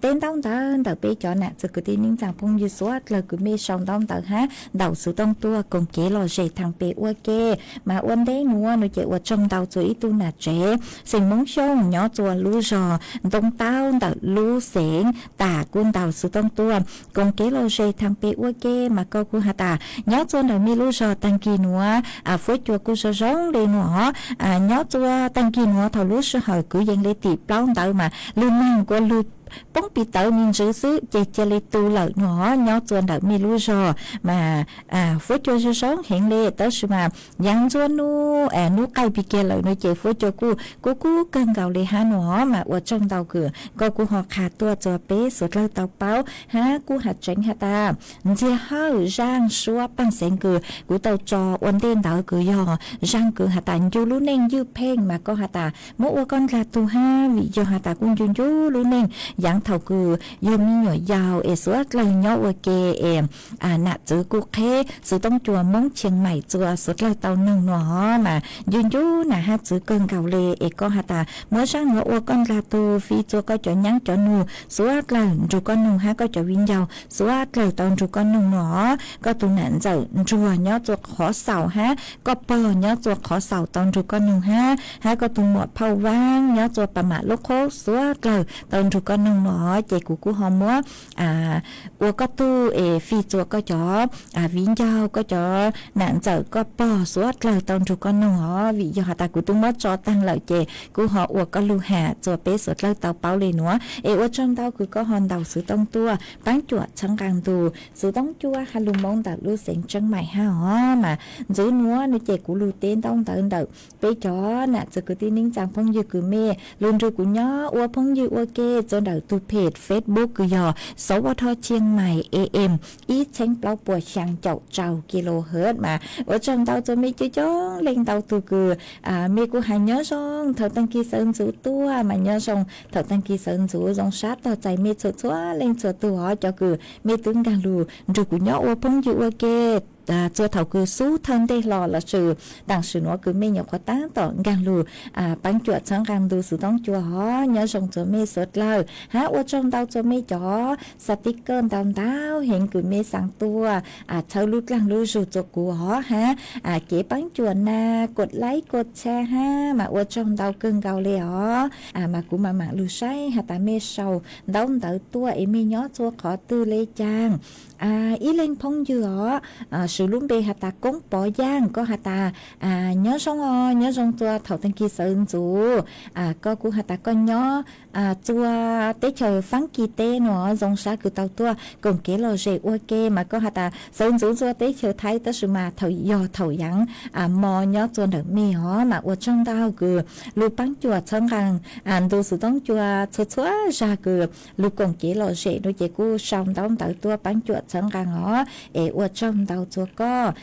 teb ntaub ntawv ntawm peb cov nam txwg kwv tij neej tsaa phooj ywg suav dlawg kws mej sau ntaub ntawv hab ntaus xuv tooj tuaj koom kev lom zem thaam pem ua ke. Mas ua ntej nuav no ces ua tsaug ntau txug ib tug nam tsev xeem Moob Xyooj nyob txuas lub zog Ntoo Taub ntawm lub xeev Tas, kuj ntaus xuv tooj tuaj koom kev lom zem thaam pem ua ke. Mas koj kuj has tas nyob txuas ntawm mej lub zog taag kis nuav fuab cua kuj zoo zoo le nuav os. Nyob txuas taag kis nuav thaum lub sij hawm kwv yees le tim plaub ntawd mas lug neeg kuj lug poob pis tawv me ntsis xwb ces cia li tu lawm nuav os. Nyob txuas ntawm mej lub zog mas fuab cua zoo zoo heev le, tab sis mas yaav ntxuav nub, nub qaij pig kiag lawm no ces fuab cua kuj kub kub kawg nkaus le hab nuav os. Mas ua tsaug ntau kws koj kuj ho qha tuaj txuas peb suav dlawg tau paub hab kuj has tseev has tas Ntxiag Hawj Zaaj Suab Paaj Xeev kws kuv tau tso ua ntej ntawd kws yog zaaj kws has tas ncu lub neej ywj pheej mas koj has tas muab ua koj ndlag tug hab vim yog has tas kuj ncu ncu lub neej yaav thaum kws yog me nyuam yaus es suav dlawg nyob ua ke es nam txwv kuj qheb xuv tooj cua Moob Chiang Mai txuas suav dlawg tau noog nuav os. Mas ncu ncu nam hab txwv kawg nkaus le es koj has tas muab zaaj nuav ua koj ndlag tug fi txuas koj cov nyaab cov nug suav dlawg nrug koj noog hab koj cov viv ncaus suav dlawg tau nrug koj noog nuav os. Koj tug nam ntxawm Nruag nyob txuas Qhov Xaus hab koj pog nyob txuas Qhov Xaus tau nrug koj noog hab, hab koj tug muam Phauj Vaab nyob txuas Pas Mam Lub Qhob suav dlawg tau nrug koj noog no, ces kuv kuj ho muab ua koj tug es fij txua koj cov viv ncaus, koj cov nam ntxawm koj pog suav dlawg tau nrug koj noog os. Vim yog has tas kuv twb muab tso taag lawm ces kuj ho ua koj lug has txua peb suav dlawg tau paub le nuav. Es ua tsaug ntau kws koj ho ntaus xuv tooj tuaj paab cuam txhawb nqaa ntu xuv tooj cuaj ha lug moov ntawm lub xeev Tseeb Maim hab os. Mas ntxwv nuav nwg ces kuv lug teb ntaub ntawv ntawm peb cov nam txiv kwv tij neej tsaa phooj ywg kws mej lug nrug kuv nyob ua phooj ywg ua ke txua ntawm tug page Facebook kws yog Sov Vaj Thoj Tsheej Maim A M ib txheeb plaub puas xyaa caum rau kilohertz. Mas ua tsaug ntau txua mej coob coob leej ntau tug kws mej kuj has nyob zoo thaum taag kis sawv ntxuv tuaj, mas nyob zoo thaum taag kis sawv ntxuv, zoo sab tog txais mej txhua txhua leej txhua tug os. Cov kws mej twb nkaag lug nrug kuv nyob ua phooj ywg ua ke txua thaum kws xub thawj ntej hlo lossis taam sim nuav kws mej nyuam qhuav taab tom nkaag lug paab cuam txhawb nqaa ntu xuv tooj cua os, nyob zoo txua mej suav dlawg hab ua tsaug ntau txua mej cov xav tib kawj ntau ntau heev kws mej xaav tuaj txhawb lub dlaag lub zug txua kuv os hab kev paab cuam na, kua laib kua txha hab mas ua tsaug ntau kawg nkaus le os. Mas kuv mam maam lug saib has tas mej sau ntaub ntawv tuaj es mej nyob txua qhov twg le caag. Ib leeg phooj ywg os, swv lub npe has tas Koob Pov Yaaj, koj has tas nyob zoo os, nyob zoo txua thaum taag kis sawv ntxuv, koj kuj has tas koj nyob txua teb chaws Faab Kis teb nuav, zoo sab kws tau tuaj koom kev lom zem ua ke. Mas koj has tas sawv ntxuv txua teb chaws Thaib tab sis mas thaum yog thaum yaav mo nyob txua ntawm mej os, mas ua tsaug ntau kws lug paab cuam txhawb nqaa ntu xuv tooj cua txhua txhua zag kws lug koom kev lom zem nuav ces kuj sau ntaub ntawv tuaj paab cuam txhawb nqaa os. Es ua tsaug ntau txua koj.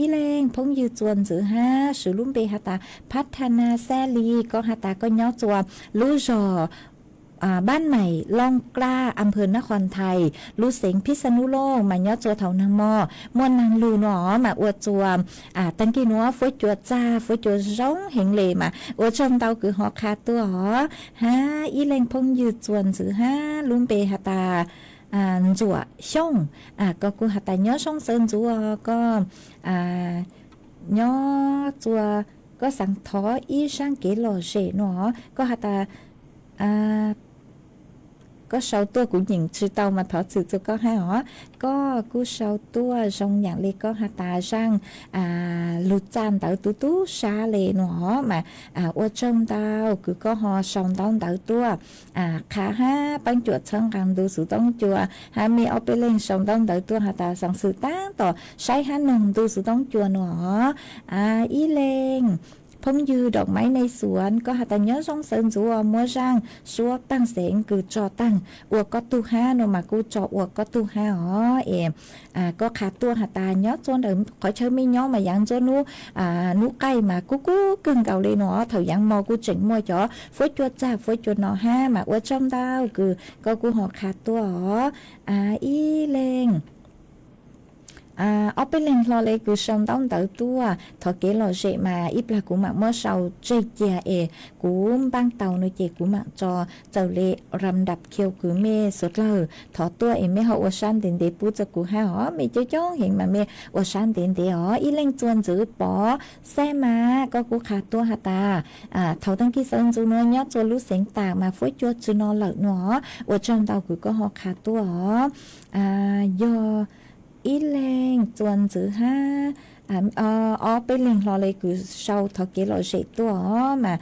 Ib leeg phooj ywg txua ntxwv hab swv lub npe has tas Phathana Xaali, koj has tas koj nyob txua lub zog Npaab Maim, Looj Klaj, Am Phw Nab Khos Thais, lub xeev Phij Xa Nub Looj, mas nyob txua thaum naag mo muaj naag lug nuav os, mas ua txua taag kis nuav fuab cua txag fuab cua zoo heev le, mas ua tsaug ntau kws ho qha tuaj os. Hab ib leeg phooj ywg txua ntxwv hab lub npe has tas Ntxuam Xyooj, koj kuj has tas nyob zoo sawv ntxuv os, koj nyob txua, koj xaav thov ib zaaj kev lom zem nuav os, koj has tas koj sau tuaj kuv nyeem tsi tau mas thov txim txua koj hab os. Koj kuj sau tuaj zoo yaam le koj has tas zaaj lug txaj ntawv tu tub sab le nuav os, mas ua tsaug ntau kws koj ho sau ntaub ntawv tuaj qha hab paab cuam txhawb nqaa ntu xuv tooj cua. Hab mej ob peb leeg sau ntaub ntawv tuaj has tas xaav xwm taab tom saib hab noog ntu xuv tooj cua nuav os. Ib leeg phooj ywg Daum Maib Neej Xuav, koj has tas nyob zoo sawv ntxuv os, muab zaaj suab taag xeev kws tso taag ua koj tug hab nuav mas kuj tso ua koj tug hab os. Es koj qha tuaj has tas nyob txua ntawm qhov chaw mej nyob mas yaav ntxuab nub, nub qaij mas kub kub kawg nkaus le nuav os, thaum yaav mo kuj tseem muaj cov fuab cua txag fuab cua no hab, mas ua tsaug ntau kws koj kuj ho qha tuaj os. Ib leeg ob peb leeg hlo le kws sau ntaub ntawv tuaj thov kev lom zem mas ib plag kuv maam muab sau tseg cia es kuv npaaj tau nuav ces kuv maam tso txawm le ram dap khiu kws mej suav dlawg thov tuaj es mej ho ua sab ntev ntev pub txug kuv hab os. Mej coob coob heev mas mej ua sab ntev ntev os. Ib leeg txua ntxwv Pov Xab Mas, koj kuj qha tuaj has tas thaum taag kis sawv ntxuv nuav nyob txua lub xeev tas mas fuab cua tsi no lawm nuav os, ua tsaug ntau kws koj ho qha tuaj os. Yog ib leeg txua ntxwv hab ob peb leeg hlo le kws sau thov kev lom zem tuaj os, mas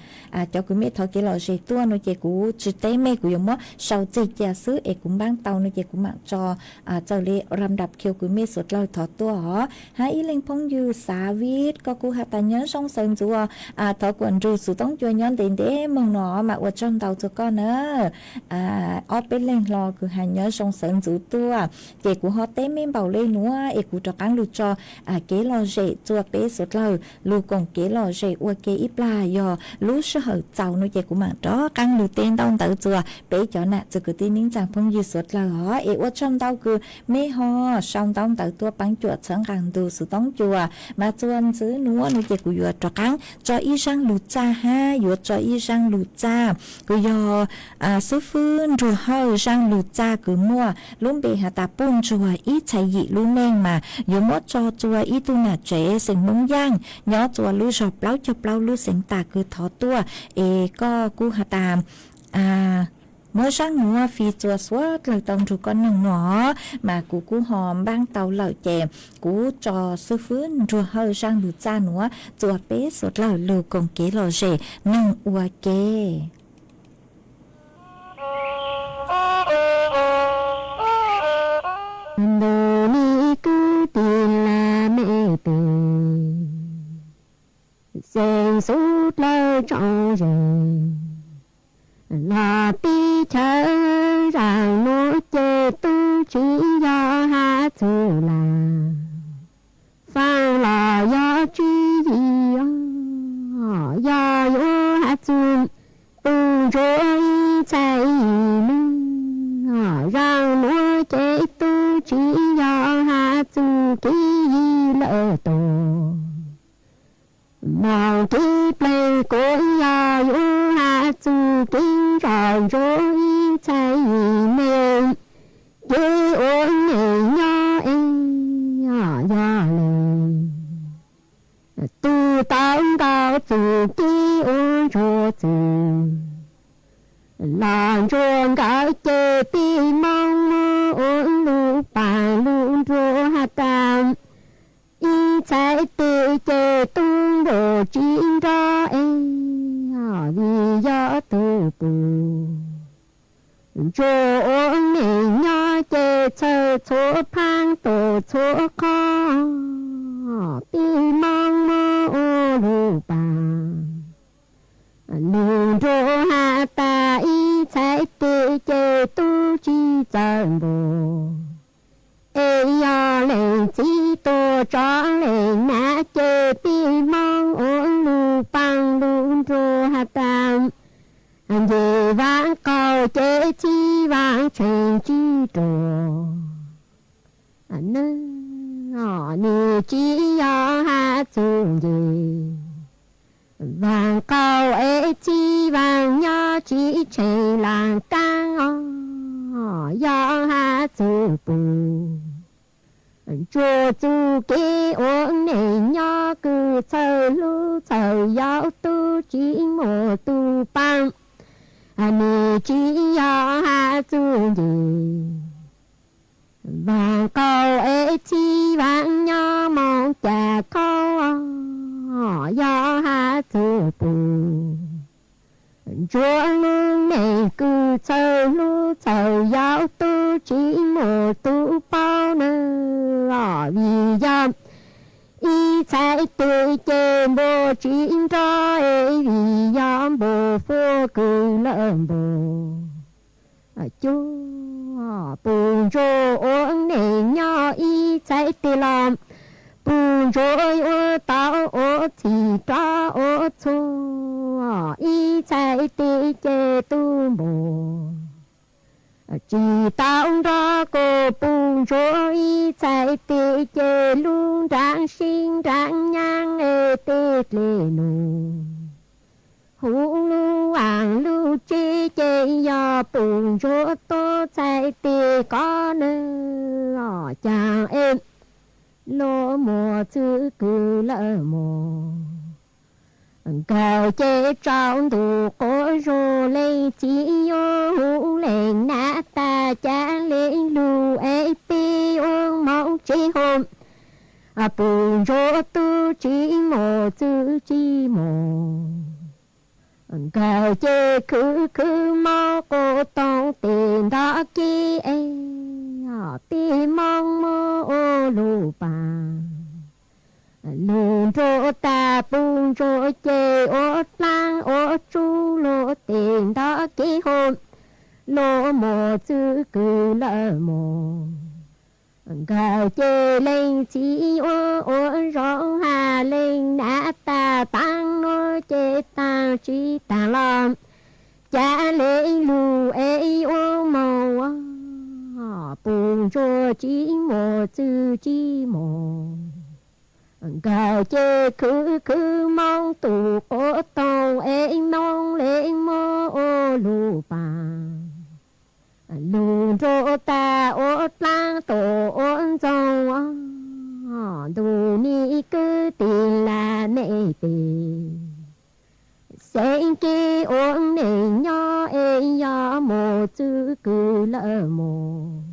cov kws mej thov kev lom zem tuaj nuav ces kuv tsi teb mej, kuv yuav muab sau tseg cia xwb es kuv npaaj tau nuav ces kuv maam tso txawm le ram dap khiu kws mej suav dlawg thov tuaj os. Hab ib leeg phooj ywg Xav Vib, koj kuj has tas nyob zoo sawv ntxuv os, thov kuas nrug xuv tooj cua nyob ntev ntev moog no mas ua tsaug ntau txug koj na. Ob peb leeg hlo kws has nyob zoo sawv ntxuv tuaj ces kuv ho teb mej npaum le nuav es kuv rov qaab lug tso kev lom zem txua peb suav dlawg lug koom kev lom zem ua ke ib plag, yog lub sij hawm txaus nuav ces kuv maam rov qaab lug teb ntaub ntawv txua peb cov nam txiv kwv tij neej tsaa phooj ywg suav dlawg os. Es ua tsaug ntau kws mej ho sau ntaub ntawv tuaj paab cuam txhawb nqaa ntu xuv tooj cua, mas txua ntxwv nuav nuav ces kuv yuav rov qaab tso ib zaaj lug txaj hab yuav tso ib zaaj lug txaj kws yog xwb fwb nruag hawj. Zaaj lug txaj kws muaj lub npe has tas Puj Ntsuag Ib Txhais Yim Lub Neej, mas yuav muab tso txua ib tug nam tsev xeem Moob Yaaj nyob txua lub zog plaub caug plaub lub xeev tas kws thov tuaj. Es koj kuj has tas Muab zaaj nuav fij txua suav dlawg tau nrug koj noog no, mas kuv kuj ho npaab tau lawm ces kuv tso xwb fwb nrug hawj zaaj lug txaj nuav txua peb suav dlawg lug koom kev lom zem noog ua ke. Ntuj nim kwv tij laj mej pem, xeeb xub dlawg tsoom ze, los teb chaws zaaj nuav ces tub tsis yog has txug laj, faaj los yog tswv yim, yog yuav has txug puj ntsuag ib txhais yim ne. Zaaj nuav ces tub tsis yog has txug kev yig lawm tuag, moog kev pleg kuj yog yuav has txug kev ntsoj ntsuag ib txhais yim ne. Kev ua neej nyob es yog le tug tau nkaus txug kev ua ntsuag txwv, los ntsuag nkawd ces pib moog muab ua lug paag lug nruag has tas ib txhais tes ces tub npua tsis nrog es, vim yog tug puj ntsuag ua neej nyob ces txhawj txhua phaab tuam txhua qhov, pib moog muab ua lug paag lug nruag has tas ib txhais tes ces tub tsis txawj npua es yog leej txiv tuag tso leej nam ces pib moog ua lug paag lug nruag has tas nce vaam qaug ces txhiv vaam tsheej tsis ruam. Nwg nim tsis yog has txug nce vaam qaug es txhiv vaam nyob tsis tsheej laaj kaab os, yog has txug puj ntsuag txuj kev ua neej nyob kws txhawj hlub txhawj yau tub tsis muaj tug paab, nim tsis yog has txug nce vaam qaug es txhiv vaam nyob moog cas qhov, yog has txug puj ntsuag lub neej kws txhawj hlub txhawj yau tub tsis muaj tug paub nws los vim yog ib txhais tes ces npua tsis nrog es vim yog npua fuab kws lawm npua cuag puj ntsuag ua neej nyob ib txhais tes los puj ntsuag yuav tau ua txhim rov ua txhua ib txhais tes ces tub npua tsis tau nrog kuv puj ntsuag ib txhais tes ces lub nraab sib nraab nyaab es tej dlej num huv lub vaaj lub tsev ces yog puj ntsuag tuab txhais tes koj nws los caag es luag muaj txwv kws lawm mog. Nkawd ces tsaus ntuj quas zug leej txiv yuav hu leej nam tas cav leej lug es peb yuav moog tsev hov, puj ntsuag tub tsis muaj txwv tsis muaj. Nkawd ces khwv khwv mob quas toog tes nto kev es peb moog muab ua lug paag lug nruag tas puj ntsuag ces ua dlaab ua tsub luag tes nto kev hov, luag muaj txwv kws lawm mog. Nkawd ces leej txiv ua ua zoo has leej nam tas taag nuav ces taag tsis taag los cav leej lug es yuav moog puj ntsuag tsis muaj txwv tsis muaj. Nkawd ces khwv khwv mob tus quas toog es moog leej muab ua lug paag lug nruag tas ua dlaab tuam ua ntxoog. Ntuj nim kwv tij laj mej pem, xeeb kev ua neej nyob es yog mus txwv kws lawm mus.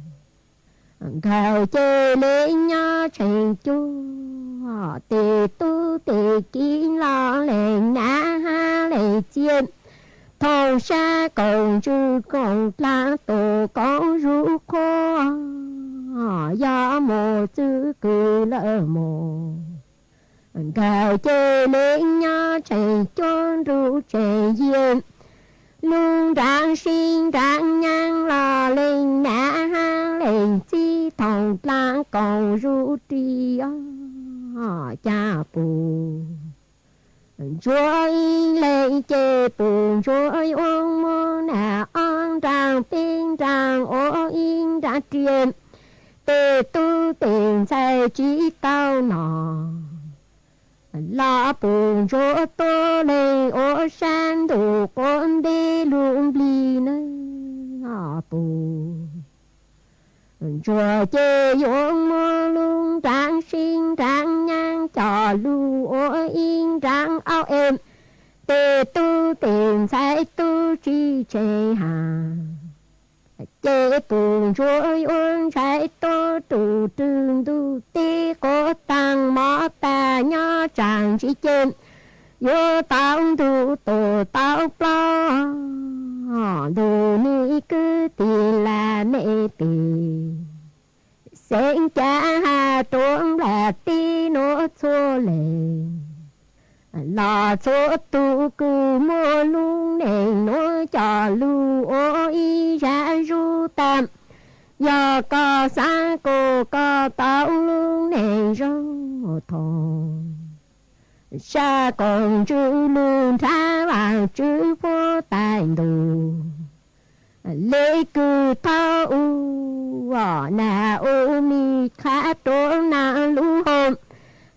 Nkawd ces le nyob tseem cuag, tes tub tes kiv los lees nab hab lees txiaj, thooj sab koom ntsws koom dlaab tus koob zuj qhuav, yog mus txwv kws lawm mus. Nkawd ces le nyob tseem cuag nruj tseem yias, lub nraav sib nraav nyaab los lees nab hab lees txij, thooj dlaab koom zuj ris os cas pum. Ntsuag ib leeg ces pum ntsuag yuav muab nas ob nraag peb nraag ua ib nraag riam, tes tub tes ntxhais tsis tau nom. Los pum ntsuag tuab leeg ua sab ntuj quav ntev lug nplig nawb pum. Ntsuag ces yuav muab lub nraav sib nraav nyaab coj lug ua ib nraav aub es, tes tub tes ntxhais tub tsis tseg has. Ces pum ntsuag yuav ntshai tuab rus rwg ntug teb quav taag mob tas nyob tsaam ntsis ces, yuav tau ntug tus tau plaub ntug, nwg kwv tij lam me pem. Xeeb cav has rua nplaim teb nuav txhua leej, los txhua tug kws muaj lub neej nuav coj lug ua ib zag zug tag. Yog koj xaav kuas koj tau lub neej zoo thaum, sab koom ntsws lug nrhav Vaajtswv puab tais ntuj. Le kws thauj u, Nas U Mis qha rua Nas Lug Hom,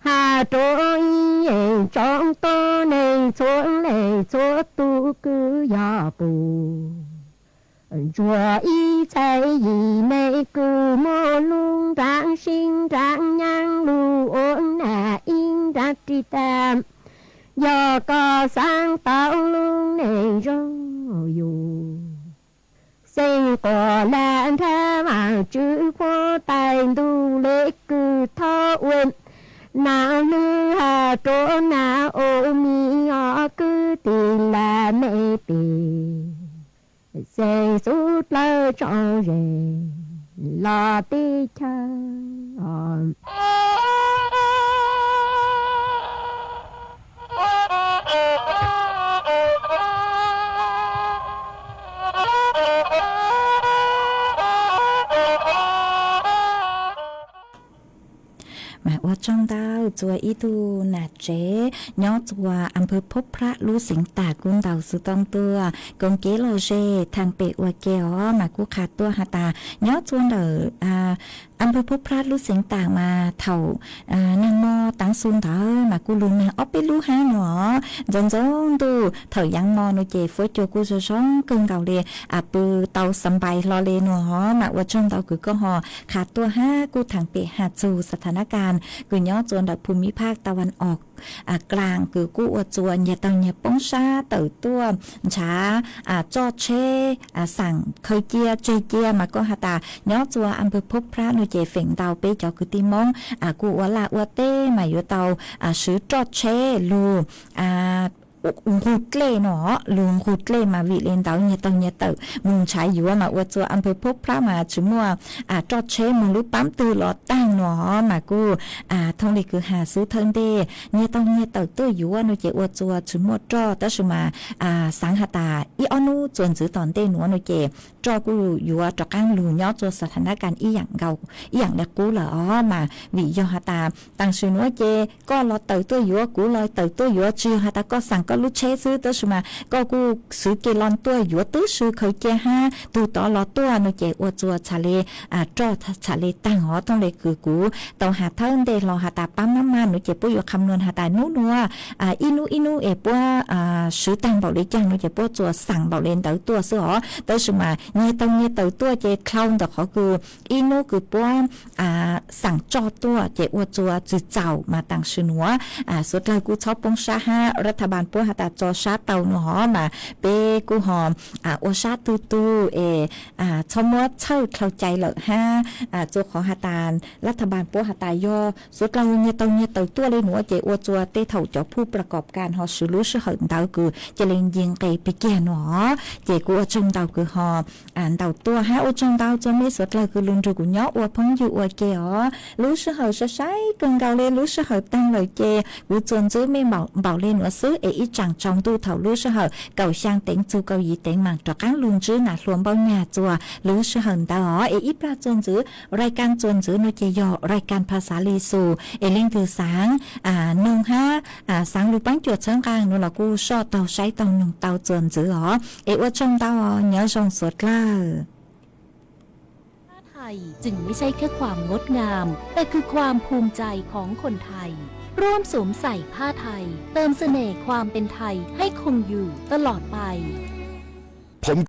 has rua ib yeej tsoob tuab neeg txhua leej txhua tug kws yog pum. Ntsuag ib txhais yim neeg kws muaj lub nraav sib nraav nyaab lug ua nas ib nraav ris tag. Yog koj xaav tau lub neej zoo yug, xeeb quas lam nrhav Vaajtswv puab tais ntuj. Le kws thauj u, Nas Lug has rua Nas U Mis, ob kwv tij lam me pem, xeeb xub dlawg tso ze los teb chaws. Mas ua tsaug ntau txua ib tug nam tsev nyob txua a pawg Phob Phrab lub xeev Tam kuj ntau xwb tooj tuaj koom kev lom zem thaam pem ua ke os. Mas kuj qha tuaj has tas nyob txua ntawm a pawg Phob Phrab lub xeev Tam mas thaum nag mo taav xu ntawd mas kuj lug nag ob peb lub hab no. Ntxoov ntxoov ntuj thaum yaav mo no ces fuab cua kuj zoo zoo kawg nkaus li, pw tau xa npais hlo li no. Mas ua tsaug ntau kws koj ho qha tuaj hab kuj thaam pem has txug xa tha nab kas kws nyob txua ntawm Phu Mib Phab Ta Wan Os Klaas kws kuj ua txua nyias taug nyias poob sab tawm tuaj nrhav, tsoj tsheb, xaam khaws cia tseg cia. Mas koj has tas nyob txua a pawg Phob Phrab no ces feem ntau peb cov kwv tij Moob kuj ua laj ua teb mas yuav tau swv roj tsheb lug nqug dlej no, lug nqug dlej mas vim le ntawd nyias taug nyias tawm moog nrhav yuav mas ua txua a pawg Phob Phrab mas tsis muaj roj tsheb moog lub paab twg los taag no. Mas kuj thooj le kws has xub thawj ntej nyias taug nyias tawm tuaj yuav no ces ua txua tsis muaj roj, tab sis mas xaav has tas ib ob nub txuas ntxiv tom ntej nuav no ces roj kuj yuav rov qaab lug nyob txua xa tha nab kas ib yaam nkaus ib yaam le qub lawm os. Mas vim yog has tas taam sim nuav ces koj los tawm tuaj yuav, kuv los tawm tuaj yuav, tsis yog has tas koj xaam koj lub tsheb xwb, tab sis mas koj kuj xwv kev los tuaj yuav tub si khaws cia hab tug tod los tuaj no ces ua txua txhad le roj txhad le taag os. Thooj le kws kuv tau has thawj ntej hlo has tas paab mab maj nuav ces puab yuav qha mluag has tas nub nuav ib nub ib nub es puab swv taag npaum le caag no ces puab txua xaam npaum le ntawd tuaj xwb os. Tab sis mas nyias taug nyias tawm tuaj ces dlhau ntawm qhov kws ib nub kws puab xaam tsoj tuaj ces ua txua tsis txaus. Mas taam sim nuav suav dlawg kuj txhob poob sab hab ras tha npas puab has tas tso sab tau no hov mas peb kuj ho ua sab tug tug es txhob muab txhawj dlhau cai lawm hab. Txua qhov has tas lab thas npas puab has tas yog suav dlawg nyiag tau nyiag tawm tuaj le nuav ces ua txua tej thaum cov phuj plas kom kas ho swv lub sij hawm ntawd kws ca le nce nqes pig kiag nuav. Ces kuv ua tsaug ntau kws ho ntaus tuaj hab ua tsaug ntau txua mej suav dlawg kws lug nrug kuv nyob ua phooj ywg ua ke os. Lub sij hawm sai sai kawg nkaus le, lub sij hawm taag lawm ces kuv txuas ntxwv mej npaum le nuav xwb es ib tsaam tsaus ntuj thaum lub sij hawm kaum xyaa teev txug kaum yim teev maam rov qaab lug ntsib nas hlua npaub nyag txua lub sij hawm ntawd os. Es ib plag txuas ntxwv, rai kas txuas ntxwv no ces yog rai kas phas xav li xus es leej twg xaav noog hab xaav lug paab cuam txhawb nqaa nuav los kuj soj taug saib taug noog tau txuas ntxwv os. Es ua tsaug ntau, nyob zoo suav dlawg. ผ้าไทยจึงไม่ใช่แค่ความงดงาม แต่คือความภูมิใจของคนไทย ร่วมสวมใส่ผ้าไทย เติมเสน่ห์ความเป็นไทยให้คงอยู่ตลอดไป ผม